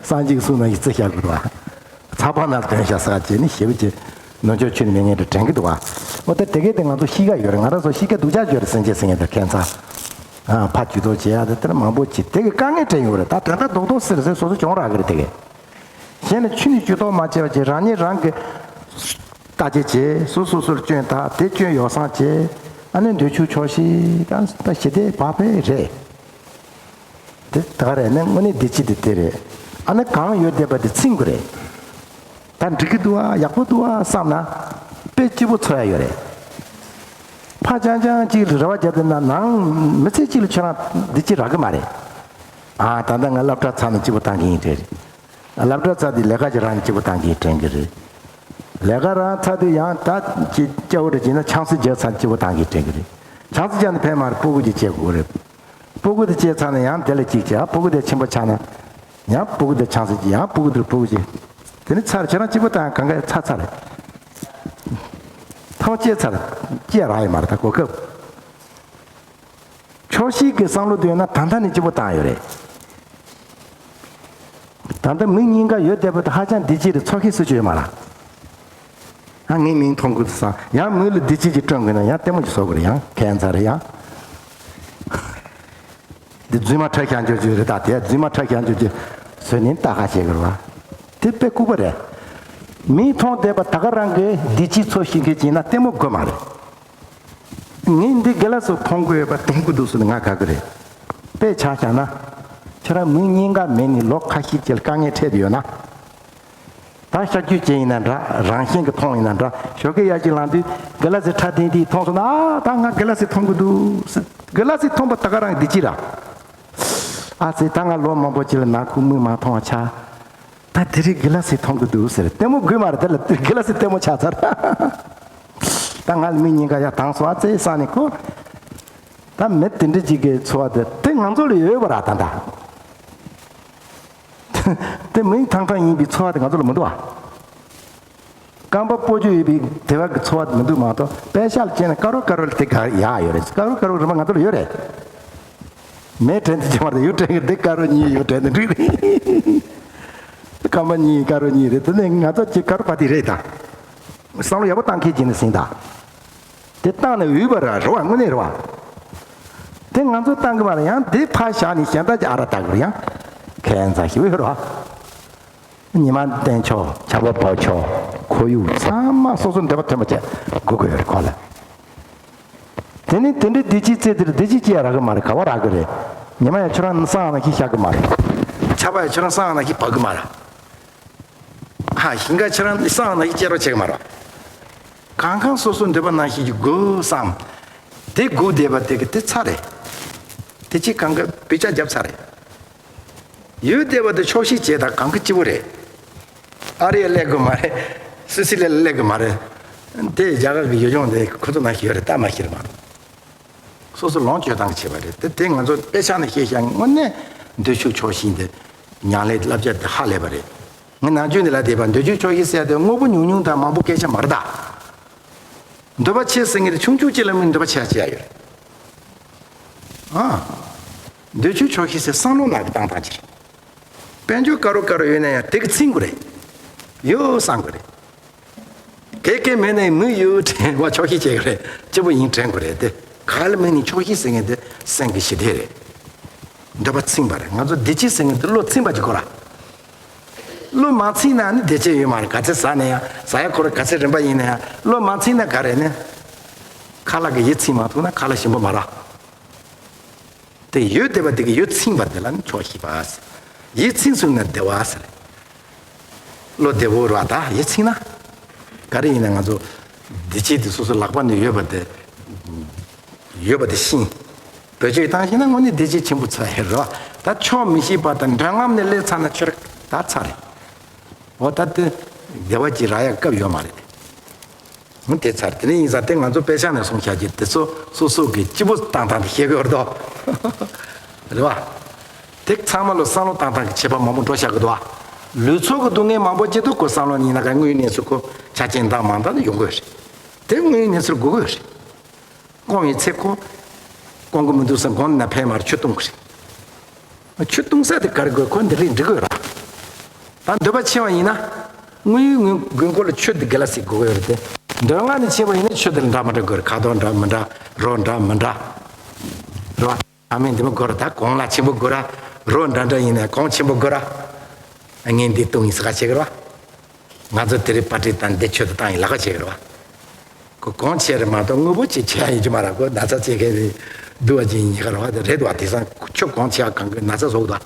གསར་འགྱུར་གསུང་ན་ཡིད་ཆེས་བཞག་གི་འདུག་ཨ། ཚགས་པར་ནང་ལ་དོན་བཞག་ས་བྱས་ནས་ཞེ་པོ་ཅིག་ནོར་འཆོར་ཁྱོན་ནས་མེད་མཁན་འདྲ་དྲན་གི་འདུག་ཨ། འོ་ད་དེ་གས་དེ་ང་ཚོ་གཤིས་ཀ་ཡོད་རེད། ང་རང་ཚོ་གཤིས་ཀ་སྡུག་ཅག་ཡོད་རེད། སེམས་ཅན་ཟེར་མཁན་དེ་ཁྱད་མཚར། ཨ། ཕར་ཇུས་གཏོགས་བྱེད་ཡ་དེ་ལྟར་མང་པོ་ཅིག་དེ་གི་དཀའ་ངལ་འཕྲད་ཡོད་རེད། ད་དོན་དག་རྡོག་རྡོག་སེ་རེ་སེ་སོ་སོ་བྱུང་རག་གི་རེད་དེ་གས། གཞན་ལ་ཆུ་ནས་ཇུས་གཏོགས་མ་བྱས་པ་བྱས། རང་ཉིད་རང་གི་བརྟག་དཔྱད་བྱས། སོ་སོ་སོར་སྐྱོན་བཏགས། དེ་སྐྱོན་ཡོ་བསྲང་བྱས། ཨ་ནི་འདོད་ཆུ་ཆོག་ཤེས་ད་ད་ཞི་བདེ་བག་ཕེབས་རེད། དེ་ད་ག་རེད་ནི་དངོས་གནས་བདེ་སྐྱིད་དེ་དེ་རེད། ཨ་ནི་གང་ཡོད་བསྡད་པ་དེ་ཚིམ་དགོས་རེད། ད་འགྲིག་གི་འདུག་ཨ། ཡག་པོ་འདུག་ཨ་བསམ་ན་དཔེ་སྐྱིད་པོ་ཚོར་ཡ་ཡོད་རེད། ཕར་རྐྱང་རྐྱང་གཅིག་ལ་རེ་བ་བརྒྱབ་བསྡད་ན་ནང་མི་ཚེ་གཅིག་ལ་ཁྱོད་རང་བདེ་སྐྱིད་རག་གི་མ་རེད། ཨ། ད་ལྟ་ང་སློབ་གྲྭ་ཚར་ནས་སྐྱིད་པོ་བཏང་གི་ཡིན་དྲན་རེད། སློབ་གྲྭ་ཚར་དུས་ལས་ཀ་ཅིག་རག་ནས་སྐྱིད་པོ་བཏང་གི་ཡིན་དྲན་གི་རེད། ལས་ཀ་རག་ཚར་དུས་ཡང་ད་ཅིག་སྐྱ་བོ་རེ་བྱས་ན་ཆང་ས་བརྒྱབ་ཚར་ནས་སྐྱིད་པོ་བཏང་གི་ཡིན་དྲན་གི་རེད། ཆང་ས་བརྒྱབ་ནས་ཕན་མ་རེད། སྤུ་གུ་ཅིག་སྐྱེ་དགོས་རེད། སྤུ་གུ་དེ་སྐྱེས་ཚར་ནས་ཡང་དེ་ལ་གཅིག་བྱས། ཨ། སྤུ་གུ་དེ་ཆེན་པོ་ཆགས་ན་ཡང་སྤུ་གུ་དེ་ཆང་ས་གཅིག་ཡང་སྤུ་གུ་དེ་སྤུ་གུ་གཅིག་དེ་ནི་ཚར། ཁྱེད་རང་སྐྱིད་པོ་བཏང་ཡང་གང་ག་ཚར་ཚར་རེད། ཐོག་སྐྱེས་ཚར། སྐྱེས་རག་ཡོད་མ་རེད། ད་གོ་སྐབས། ཆོག་ཤེས་ཀྱི་བསམ་བློ་དེ་ཡོད་ན་ད་ལྟ་ནས་སྐྱིད་པོ་བཏང་ཡོད་རེད། ད་ལྟ་མི་གཉིས་ཀ་ཡོད་བསྡད་པ་དེ་ཧ་ཅང་བདེ་སྐྱིད་རེད། ཚོར་མཁན་སུ་གཅིག་ཡོད་མ་རེད། ཡང་ངའི་མིང་མཐོང་གི་འདུག་བསམ། ཡང་མི་ལ་བདེ་སྐྱིད་ཅིག་སྤྲོད་དགོས་ན་ཡང་ལྟད་མོ་ཅིག་བཟོ་དགོས་རེད། ཡང་ཁྱད་མཚར་རེད། ཡང་ འདི་རྫུན་མ་ཁྲ་ཤ་འཇོག་རྒྱུ་རེད། ད་དེ་རྫུན་མ་ཁྲ་ཤ་འཇོག་རྒྱུ་བཟོས་ནས་ལྟ་ག་བྱེད་དགོས་རེད་བ། དེ་དཔེ་ལྐུགས་པ་རེད། མིས་མཐོང་བསྡད་པ་ད་ག་རང་གི་བདེ་སྐྱིད་འཚོལ་ཤེས་མཁན་ཅིག་ཡིན་ན་ལྟད་མོ་དགོས་མ་རེད། ངས་འདི་དགེ་ལགས་སུ་མཐོང་དགོས་ཡོད་པ་མཐོང་གི་འདུག་ཟེར་ནས་ང་དགའ་གི་རེད། དཔེ་ཆ་བཞག་ན། ཁྱེད་རང་མིག་གཉིས་ཀ་མེད་ནས་ལོ་ཁ་ཤས་ཅིག་ལ་དཀའ་ངལ་འཕྲད་ཡོད་ན། ད་ཤ་རྒྱུས་ཅན་ཡིན་ན་འདྲ། རང་བཞིན་གྱི་མཐོང་ཡིན་ན་འདྲ། ཞོགས་ཀས་ཡར་ཅིག་ལངས་དུས་དགེ་ལགས་སི་ཁྲ་ལྡིང་ལྡིང་མཐོང་སོང་ན། ཨ་ད་ང་དགེ་ལགས་སི་མཐོང་གི་འདུག་ཟེར། དགེ་ལགས་སི་མཐོང་པ་ད་ག་རང་བདེ་སྐྱིད་ར། ཨ་ཙི་ད་ང་ལོ་མང་པོ་ཅིག་ལ་ནང་ཁུལ་མིག་མ་མཐོང་བ་ཆགས། ད་དེ་རིང་དགེ་ལགས་སི་མཐོང་གི་འདུག་ཟེར། ལྟད་མོ་དགོས་མ་རེད། དེ་ལ་དགེ་ལགས་སི་ལྟད་མོ་ཆགས་ཚར། ད་ང་ལ་མིག་གཉིས་ཀ་ཡར་གདངས་སོང་། ཨ་ཙི་བསམ་ནས་ཁོ། ད་མི་དེ་འདྲ་ཅིག་གི་འཚོ་བ་དེ་དེ་ང་ཚོ་ལ་ཡོད་པ་ར། ད་ད། དེ་མིག་ཐང་ཐང་ཡིན་པའི་འཚོ་བ་དེ་ང་ཚོ་ལ་མི་འདུག་ཨ། རྐང་པ་སྤོ་རྒྱུ་ཡོད་པའི་དེ་བ་གི་འཚོ་བ་དེ་མི་འདུག་མ་གཏོགས། པེ་ཤག་ལ་སྤྱད་ན་ཀ་རོ་ཀ་རོ་ལ་དེ་ག་ཡག་ཡོད་རེད། ཀ་རོ་ཀ་རོ་རིན་པ་ང་ཚོ་ལ་ཡོད་རེད། མེ་དྲན་དུ་བྱུང་བ་དང་ཡུ་དྲན་གི་དེ་ཀ་རོ་གཉིས་ཡུ་དྲན་དུ་འགྲིག་རེད། རྐང་པ་གཉིས་ཀ་རོ་གཉིས་རེད། དེ་ནས་ང་ཚོ་ཅིག་ཀ་རོ་པ་ཏི་རེད་ད། བསམ་བློ་ཡག་པོ་བཏང་མཁན་ཅིག་ནི་ཟིན་ད། དེ་བཏང་ནས་འོས་པ་ར་རེད་བ། དངོས་གནས་རེད་བ། དེ་ང་ཚོ་བཏང་གི་མ་རེད། ཡང་དེ་ཕར་བཞག་ནས་གཞན་དག་ཅིག་ཨ་ར་བཏང་གི་རེད། ཡང་ཁྱད་མཚར་ཞིག་ཡོད་རེད་བ། ཉི་མ་བསྟན་ཆོག་ཆར་པ་བབས་ཆོག་ཁོར་ཡུག་ཚང་མ་སོ་སོ་འདོད་པ་ཐོན་པ་བྱས་དགོས་ཀྱི་ཡོད་རེད་ཁོ་ལ། དེ་ནི་དེ་འདྲའི་བདེ་སྐྱིད་བཙལ་དེར་བདེ་སྐྱིད་ཅི་ཡང་རག་གི་མ་རེད། ག་བ་རག་གི་རེད། ཉི་མ་ཡང་ཁྱོད་རང་ནི་སང་ནང་བཞིན་ཤར་གི་མ་རེད། ཆར་པ་ཡང་ཁྱོད་རང་སང་ནང་བཞིན་བབས་གི་མ་རེད། ཧ། ཞིང་ཁ་ཁྱེད་རང་སང་ནང་བཞིན་སྐྱེ་རོགས་བྱེད་ཀྱི་མ་རེད། གང་གང་སོ་སོའི་འདོད་པ་ནང་བཞིན་གྱི་དགོས་བསམ། དེ་དགོས་བསྡད་པ་དེ་གི་དེ་ཚར་རེད། དེ་ཅི་གང་ག་བེད་སྤྱོད་བརྒྱབ་ཚར་རེད། ཡོད་བསྡད་པ་དེ་ཆོག་ཤེས་བྱས་དང་གང་གི་སྐྱིད་པོ་རེད། ཨ་རི་ཡ་སླེབས་དགོས་མ་རེད། སུད་སི་ལ་སླེབས་དགོས་མ་རེད། དེ་རྒྱ་གར་གི་ཡུལ་ལྗོངས་དེ་ཁོ་ཚོ་ནང་བཞིན་ཡོད་རེད། ད་མ་ཤེས་རེད་མ་གཏོགས། སོ་སོ་ལོངས་སྤྱོད་སྟངས་ཀྱི་བྱེད་པ་རེད། དེ་དེ་ང་ཚོ་དཔེ་ཆ་ནས་ཤེས་བྱ་དངོས་གནས་འདོད་ཕྱུག་ཆོག་ཤེས་འདི་ཉམས་ལེན་བསླབ་བྱ་དེ་ཧ་ལས་པ་རེད། ངས་ནམ་རྒྱུན་འདི་ལ་བསྡད་པ་འདོད་ཕྱུག་ཆོག་ཤེས་ཟེར་དེ་དངོས་པོ་ཉུང་ཉུང་དང་མང་པོ་སྐད་ཆ་མ་རེད་ད། འདོད་པ་ཆེ་ཟེར་མཁན་དེ་ཆུང་ཆུང་ཅིག་ལ་མིན་འདོད་པ་ཆེ་ཆེ་ཡ་ཡོད་རེད། ཨ། འདོད་ཕྱུག་ཆོག་ཤེས་ཟེར་བསམ་བློ་ནང་གི་བཏང་སྟངས་ཅིག་རེད། དཔལ་འབྱོར་དཀར་རོ་དཀར་རོ་ཡོད་ན་ཡང་དེ་གི་ཚིམ་དགོས་རེད། ཡོད་བསམ་དགོས་རེད། གལ་གལ་མེད་ན་མི་ཡོད་དྲན་བ་ཆོག་ཤེས་བྱེད་དགོས་རེད། སྐྱིད་པོ་ཡིན་དྲན་དགོས་རེད་དེ། ག་ལ་མིན་ནི་ཆོག་ཤེས་ཟེར་མཁན་དེ་སེམས་ཀྱི་ཞི་བདེ་རེད། འདོད་པ་ཚིམ་པ་རེད། ང་ཚོ་བདེ་སྐྱིད་ཟེར་མཁན་དེ་བློ་ཚིམ་པ་ཅིག་དགོས་ར། བློ་མ་ཚིམ་ན་ནི་བདེ་སྐྱིད་ཡོད་མ་རེད། ག་ཚད་ཟ་ན་ཡང་ཟ་ཡ་ཁོ་ར་ག་ཚད་རིམ་པ་ཡིན་ན་ཡང་བློ་མ་ཚིམ་ན་ག་རེ་ནི། ཁ་ལག་གི་ཡིད་ཚིམ་མ་ཐུབ་ན་ཁ་ལག་ཞིམ་པོ་མ་རག་དེ་ཡོད་བསྡད་པ་དེ་གི་ཡིད་ཚིམ་པ་དེ་ལ་ནི་ཆོག་ཤེས་པ་ཟེར། ཡིད་ཚིམ་སོང་ན་བདེ་བ་ཟེར། བློ་བདེ་བོ་ར་ད་ཡིད་ཚིམ་ན། ག་རེ་ཡིན་ན་ང་ཚོ་བདེ་སྐྱིད་དེ་སོ་སོ་ལག་པ་ནས་ཡོད་པ་དེ། ཡོད་པ་དེ་ཤེས། བེད་སྤྱོད་བཏང་ཤེས་ན་དངོས་གནས་བདེ་སྐྱིད་ཆེན་པོ་ཚར་ཡོད་རེད་བ། ད་ཆོག་མི་ཤེས་པ་དང་འདོད་རྔམ་ནས་སླེབས་ཚར་ན་ཁྱོད་ད་ཚར་རེད། འོ་ད་དེ་བདེ་བ་ཅིག་རག་ཡ་སྐབས་ཡོད་མ་རེད། དེ་ཚར། དེ་ནས་ཡིན་ཙང་དེ་ང་ཚོ་དཔེ་ཆ་ནས་གསུངས་བཞག་རྒྱུ་དེ་ཚོ་སོ་སོ་གི་སྐྱིད་པོ་བཏང་སྟངས་དེ་ཤེས་དགོས་རེད་དོ། རེད་བ། དེ་ཚང་མ་ལོ་བསམ་བློ་བཏང་སྟངས་ཀྱི་ཁྱད་པར་མང་པོ་འགྲོ་བཞག་གི་འདུག་བ། ལུས་ཚོགས་ཀྱི་སྡུག་བསྔལ་མང་པོ་སྐྱེ་དུས་ཁོ་བསམ་བློ་ནི་ཡིན་ན་ག་དངོས་ཡོད་གནས་ཚུལ་ཁོ་ཆ་རྐྱེན་དང་མང་དག་ནི་ཡོང་གི་ཡོད་རེད། དེ་དངོས་ཡོད་གནས་ཚུལ་དགོས་ཀྱི་ཡོད་རེད། སྐོམ་པའི་ཚེ་ཁོ། སྐོམ་གྱི་མི་འདུག་ཟེར་དགོངས་ན་ཕན་མ་རེད། ཆུ་བཏུང་གི་རེད། ཆུ་བཏུང་ས་དེ་ག་རེ་དགོས། ཁོ་འདི་རིགས་འགྲིག་གི་ཡོད་ར། ད་འདོད་པ་ཆེ་བ་ཡིན་ན། དངོས་ཡོད་དགོས་མཁོ་ལ་ཆུ་དེ་གི་ལ་སི་དགོས་ཀྱི་ཡོད་རེད་དེ། འདོད་རྔམ་ནི་ཆེ་བ་ཡིན་ན་ཆུ་དེ་ལ་འདྲ་མི་འདྲ་དགོས་རེད། ཁ་དོག་འདྲ་མི་འདྲ། རོ་འདྲ་མི་འདྲ། རེད་བ། ཨ་མས་འདི་མོ་དགོས་ར། ད་གོང་ལ་ཆེན་པོ་དགོས་ར། རོ་འདྲ་འདྲ་ཡིན་ན་གོང་ཆེན་པོ་དགོས་ར། ངས་འདི་བཏུང་ཡིན་ཟེར་ག་བྱེད་ཀྱི་རེད་བ། ང་ཚོ་དེ་རིང་པ་ཏྲི་དང་འདི་ཆུ་དེ་བཏང་ཡིན་ལབ་ག་བྱེད་ཀྱི་རེད་བ། ཁོ་གོང་ཆེ་རེད་མ་གཏོགས་དངོས་པོ་ཅིག་ཆེ་ཡ་ཡིན་གྱི་མ་རེད། ཁོ་ན་ཚ་བྱེད་མཁན་རེད། སྡུག་པ་ཅིག་ཡིན་ག་རེད་བ། དེ་རེད་བ། དེང་སང་ཆུ་གོང་ཆེ་བ་གང་གི་ན་ཚ་བཟོ་གི་འདུག་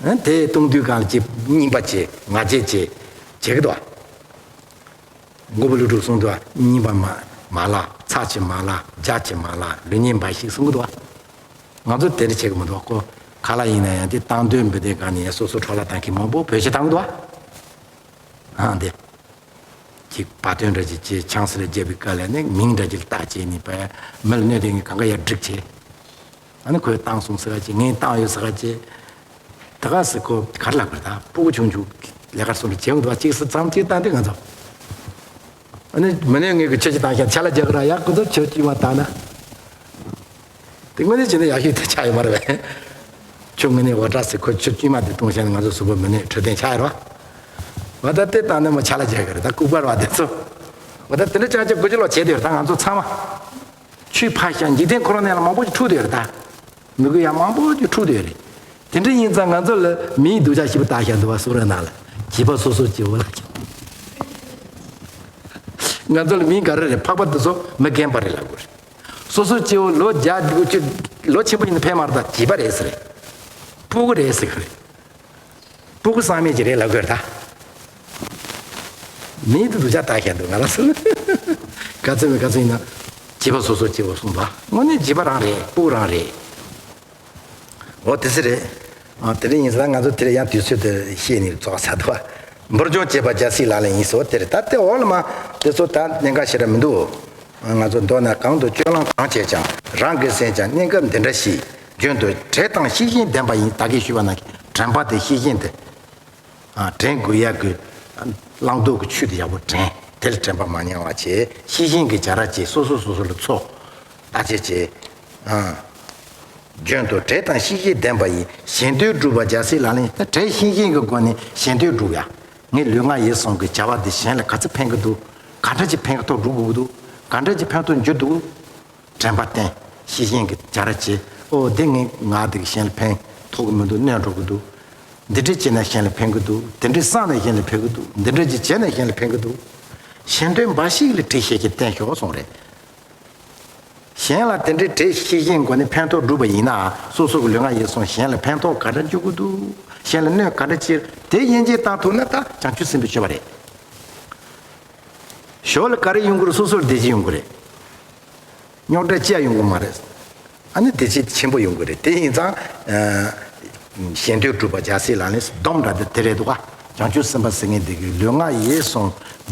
བ། དེ་བཏུང་དུས་གང་ལ་ཅིག་རྙིང་པ་བྱེད། ང་རྒྱལ་བྱེད་བྱེད་ཀྱི་འདུག་བ། མགོན་པོ་ཀླུ་སྒྲུབ་གསུངས་འདུག་བ། རྙིང་པ་མ་མ་ལགས། ཚྭ་ཅིག་མ་ལགས། ཇ་ཅིག་མ་ལགས། ལུག་རྙིང་པ་ཞིག་གསུང་གི་འདུག་བ། ང་ཚོ་དེ་འདྲ་བྱེད་ཀྱི་མི་འདུག་བ། ཁོ་ག་ལ་ཡིན་ན་ཡང་དེ་བཏང་དོན་འབུལ་དེ་ག་ནས་ཡང་སོ་སོ་འཕྲོ་བརླག་བཏང་མཁན་མང་པོ་བེད་སྤྱོད་བཏང་གི་འདུག་བ། ཨང་དེ། ཅིག་བ་དན་འདྲ་ཅིག་བྱས། ཆང་སི་ལ་བརྒྱབ་པའི་སྐབས་ལ་ནི་མིང་འདྲ་ཅིག་ལ་བཏགས་བྱས་ནས་པས་མི་ལ་གནོད་དེ་ངས་གང་ག་ཡར་བསྒྲིགས་བྱས། ཨ་ནི་ཁོས་བཏང་སོང་ཟེར་ག་བྱས། ངས་བཏང་ཡོད་ཟེར་ག་བྱས། ད་ག་སེ་ཁོ་ག་རེ་ལབ་དགོས་རེད། ད་སྤུ་གུ་ཆུང་ཆུང་ལས་ཀ་སོང་རེ་བྱེད་འོང་འདུག་བ། གཅིག་སེ་མཚམས་གཅིག་བཏང་དུས་ང་ཚོ། ཨ་ནི་མི་ནས་ངས་གི་ཆུ་ཅིག་བཏང་ཤག་ཆ་ལ་རྒྱག་གི་ར། ཡ་ཁོ་ཚོ་ཆུ་དཀྱུས་མ་བཏང་ན། དེ་དངོས་གནས་བྱས་ན་ཡག་ཤོས་དེ་ཆགས་ཡོད་མ་རེད་པས། ཁྱོད་དངོས་གནས་འོ་དྲག་སེ་ཁོ་ཆུ་དཀྱུས་མ་དེ་བཏུང་བྱས་ན་ང་ཚོ་གཟུགས་པོ་མི་གནས་འཕྲོད་བསྟེན་ཆགས་ཡོད་རེད་བ། འོ་ད་དེ་བཏང་ན་མོ་ཆ་ལ་རྒྱག་གི་རེད། ད་ལྐུགས་པ་རེད་བ་དེ་ཚོ། འོ་ད་དེ་འདྲ་ཅང་ཅང་དགུ་བཅུ་ལོ་བྱས་དེ་རེད། ད་ང་ཚོ་ཚང་མ། ཆུ་ཕར་བཞག་འཇིག་རྟེན་ཁོ་རང་ནང་ལ་མང་པོ་ཞིག་འཁྲུག་དེ་རེད་ད། མི་དགོས་ཡ་མང་པོ་ཅིག་འཁྲུག་བསྡད་རེད། དེ་འདྲ་ཡིན་ཙང་ང་ཚོ་ལ་མིའི་སྡུག་ཅག་ཞིག་བལྟ་བཞག་འདུག་བ། གསུང་ར་ནང་ལ་བྱིས་པ་སོ་སོ་སྐྱེ་བོ་ལ། ང་ཚོ་ལ་མིང་ག་རེ་རེད། ཕག་པ་འདི་ཚོ་མི་རྒན་པ་རེད་ལབ་དགོས་རེད། སོ་སོ་སྐྱེ་བོ་ལོ་བརྒྱ་དགུ་བཅུ་ལོ་ཆེན་པོ་ཡིན་ན་ཕན་མ་རེད། ད་བྱིས་པ་རེད་ཟེར་རེད། སྤུ་གུ་རེད་ཟེར་གི་རེད། སྤུ་གུ་བསམ་མེད་ཅིག་རེད་ལབ་དགོས་རེད་ད། མིང་དེ་སྡུག་ཅག་བལྟ་བཞག་འདུག་ང་ལ་གསུང་། ག་ཚོད་མིན་ག་ཚོད་ཡིན་ན་བྱིས་པ་སོ་སོ་སྐྱེ་བོ་གསུངས་པ། དངོས་གནས་བྱིས་པ་རང་རེད། སྤུ་གུ་རང་རེད། འོ་དེ་ཚོ་རེད། ཨ་དེ་རིང་ཡིན་ཙང་ང་ཚོ་དེ་རིང་ཡང་དུས་ཚོད་དེ་བཤད་ནས་རྫོགས་ཚར་འདུག་བ། འབུར་འཇོམས་བྱེད་པ་རྒྱལ་སྲས་ལག་ལེན་ཡིན་ཟེར་བ་དེ་རེད། ད་དེ་འོག་ལ་མ་དེ་ཚོ་ད་གནད་འགག་ཞེ་དྲག་མི་འདུག་ང་ཚོ་མདོར་ན་གང་དུ་སྤྱོད་ལམ་གང་བྱས་ཀྱང་རང་གིས་ཟིན་ཀྱང་གནས་སྐབས་འདི་འདྲ་ཞིག་རྒྱུན་དུ་དྲན་དང་ཤེས་བཞིན་ལྡན་པ་ཡིན། ད་གིན་ཞུས་པ་ན་དྲན་པ་དེ་ཤེས་བཞིན་དེ། ཨ་དྲན་དགོས་ཡག་གི་བླང་དོར་གྱི་ཆོས་དེ་ཡག་པོ་དྲན། དེ་ལ་དྲན་པ་མ་ཉམས་པ་བྱས། ཤེས་བཞིན་གྱི་བྱ་ར་བྱས། སོ་སོ་སོ་སོ་ལ་འཚོ། ད་བྱས་བྱས། ཨ་རྒྱུན་དུ་དྲན་དང་ཤེས་བཞིན་ལྡན་པ་ཡིས། གཞན་དོན་སྒྲུབ་པ་རྒྱལ་སྲས་ལག་ལེན། ད་དྲན་ཤེས་བཞིན་གྱི་སྒོ་ནས་གཞན་དོན་སྒྲུབ་ཡ། ངས་ལུས་ངག་ཡིད་གསུམ་གྱི་བྱ་བ་འདི་གཞན་ལ་ག་ཚོད་ཕན་གྱི་འདུག་ག་འདྲ་ཅིག་ཕན་ཐོགས་སྒྲུབ་དགོས་ཀྱི་འདུག་ག་འདྲ་ཅིག་ཕན་ཐོགས་འཇུག་འདུག་དྲན་པ་བསྟེན། ཤེས་བཞིན་གྱི་བྱ་ར་བྱེད། ཨོ་དེ་ངས་ང་དེ་གཞན་ལ་ཕན་ཐོགས་ཀྱི་མི་འདུག་གནོད་འགྲོ་གི་འདུག་འདི་འདྲ་བྱས་ན་གཞན་ལ་ཕན་གྱི་འདུག་དེ་འདྲ་བསམ་ན་གཞན་ལ་ཕན་གྱི་འདུག་འདི་འདྲ་ཅིག་བྱས་ན་གཞན་ལ་ཕན་གྱི་འདུག་གཞན་དོན་འབའ་ཞིག་ལ་དྲན་ཤེས་ཀྱིས་བསྟེན་ཤོག་གསུངས་རེད། གཞན་ལ་དེ་འདྲའི་དྲན་ཤེས་བཞིན་སྒོ་ནས་ཕན་ཐོགས་བསྒྲུབས་པ་ཡིན་ན། སོ་སོ་གི་ལུས་ངག་ཡིད་གསུམ་གཞན་ལ་ཕན་ཐོགས་ག་འདྲ་འཇུག་གི་འདུག་གཞན་ལ་གནོད་ག་འདྲ་ཅིག་དེ་དབྱེ་འབྱེད་བཏང་ཐུབ་ན་ད་བྱང་ཆུབ་སེམས་དཔའི་སྤྱོད་པ་རེད། ཞོར་ལ་ག་རེ་ཡོང་གི་རེད། སོ་སོར་བདེ་སྐྱིད་ཡོང་གི་རེད། རྙོག་དྲ་ཅི་ཡང་ཡོང་གི་མ་རེད། ཨ་ནི་བདེ་སྐྱིད་ཆེན་པོ་ཡོང་གི་རེད། དེ་ཡིན་ཙང་། ཨ་གཞན་དོན་སྒྲུབ་པ་རྒྱལ་སྲས་ལག་ལེན་སྡོམ་འདྲ་དེ་དེ་རེད་འདུག་ག་བྱང་ཆུབ་སེམས་དཔའ་ཟེར་མཁན་དེ་གིས་ལུས་ངག་ཡིད་གསུམ་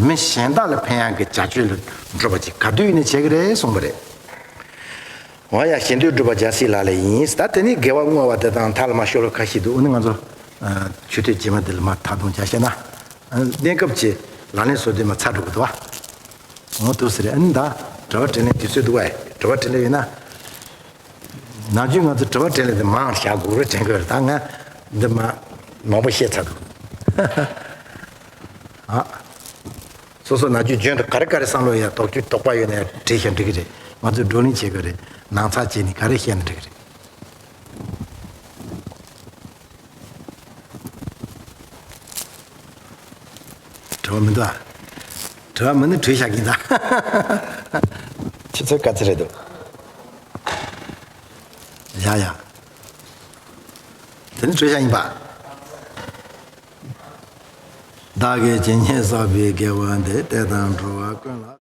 མི་གཞན་དག་ལ་ཕན་ཡག་གི་བྱ་སྤྱོད་ལ་སྒྲུབ་པ་ཅིག་ག་དུས་ཡིན་ནའི་བྱེད་ཀྱི་རེད་གསུངས་པ་རེད། འོ་ཡ། གཞན་དོན་སྒྲུབ་པ་རྒྱལ་སྲས་ལག་ལེན་ཡིན། ད་དེ་ནས་དགེ་བ་བསྔོ་བ་དེ་དང་མཐའ་ལ་མ་ཤོ་ལོ་ཀ་ཁ་ཤས་འདུག་འོ་ནི་ང་ཚོ་ཨ་ཆོས་ཐུན་རྗེས་མ་འདི་ལ་མ་ཐག་གཏོང་བྱ་ཤེས་ན། ཨ་གནས་སྐབས་ཀྱི་ལག་ལེན་སོ་བདུན་མ་ཚར་འགྲོ་གི་འདུག་བ། འོ་འདུག་ཟེར་རེད། ཨ་ནི་ད་དྲི་བ་དྲིས་ལན་དུས་ཚོད་འདུག་བས། དྲི་བ་དྲིས་ལན་ཡོད་ན། ནམ་རྒྱུན་ང་ཚོ་དྲི་བ་དྲིས་ལན་དེ་མང་བཞག་དགོས་རེད་དྲན་གི་རེད། ད་ང་འདི་མ་མང་པོ་བཤད་ཚར་འདུག་ཨ། སོ་སོ་ནམ་རྒྱུན་རྒྱུན་དུ་ག་རེ་ག་རེ་བསམ་བློ་ཡ་དོགས་གཅོད་དོགས་པ་ཡོད་ན་ཡ་དྲིས་ཤོག་འགྲིག་གི་རེད། ང་ཚོས་བགྲོ་གླེང་བྱེད་དགོས་རེད། ནང་ཚགས་བྱས་ནས་ག་རེ་བཤད་ན་འགྲིག་གི་རེད། དྲི་བ་མི་འདུག་ཨ། དྲི་བ་མི་འདུག་བྲོས་བཞག་གིན་ད། ཆུ་ཚོད་ག་ཚོད་རེད་འདུག་ཡ་ཡ། དེ་ནི་བྲོས་བཞག་ཡིན་པ། བདག་གིས་ཇི་སྙེད་བསགས་པའི་དགེ་བ་འདི། དེ་དག་འགྲོ་བ་ཀུན་ལ།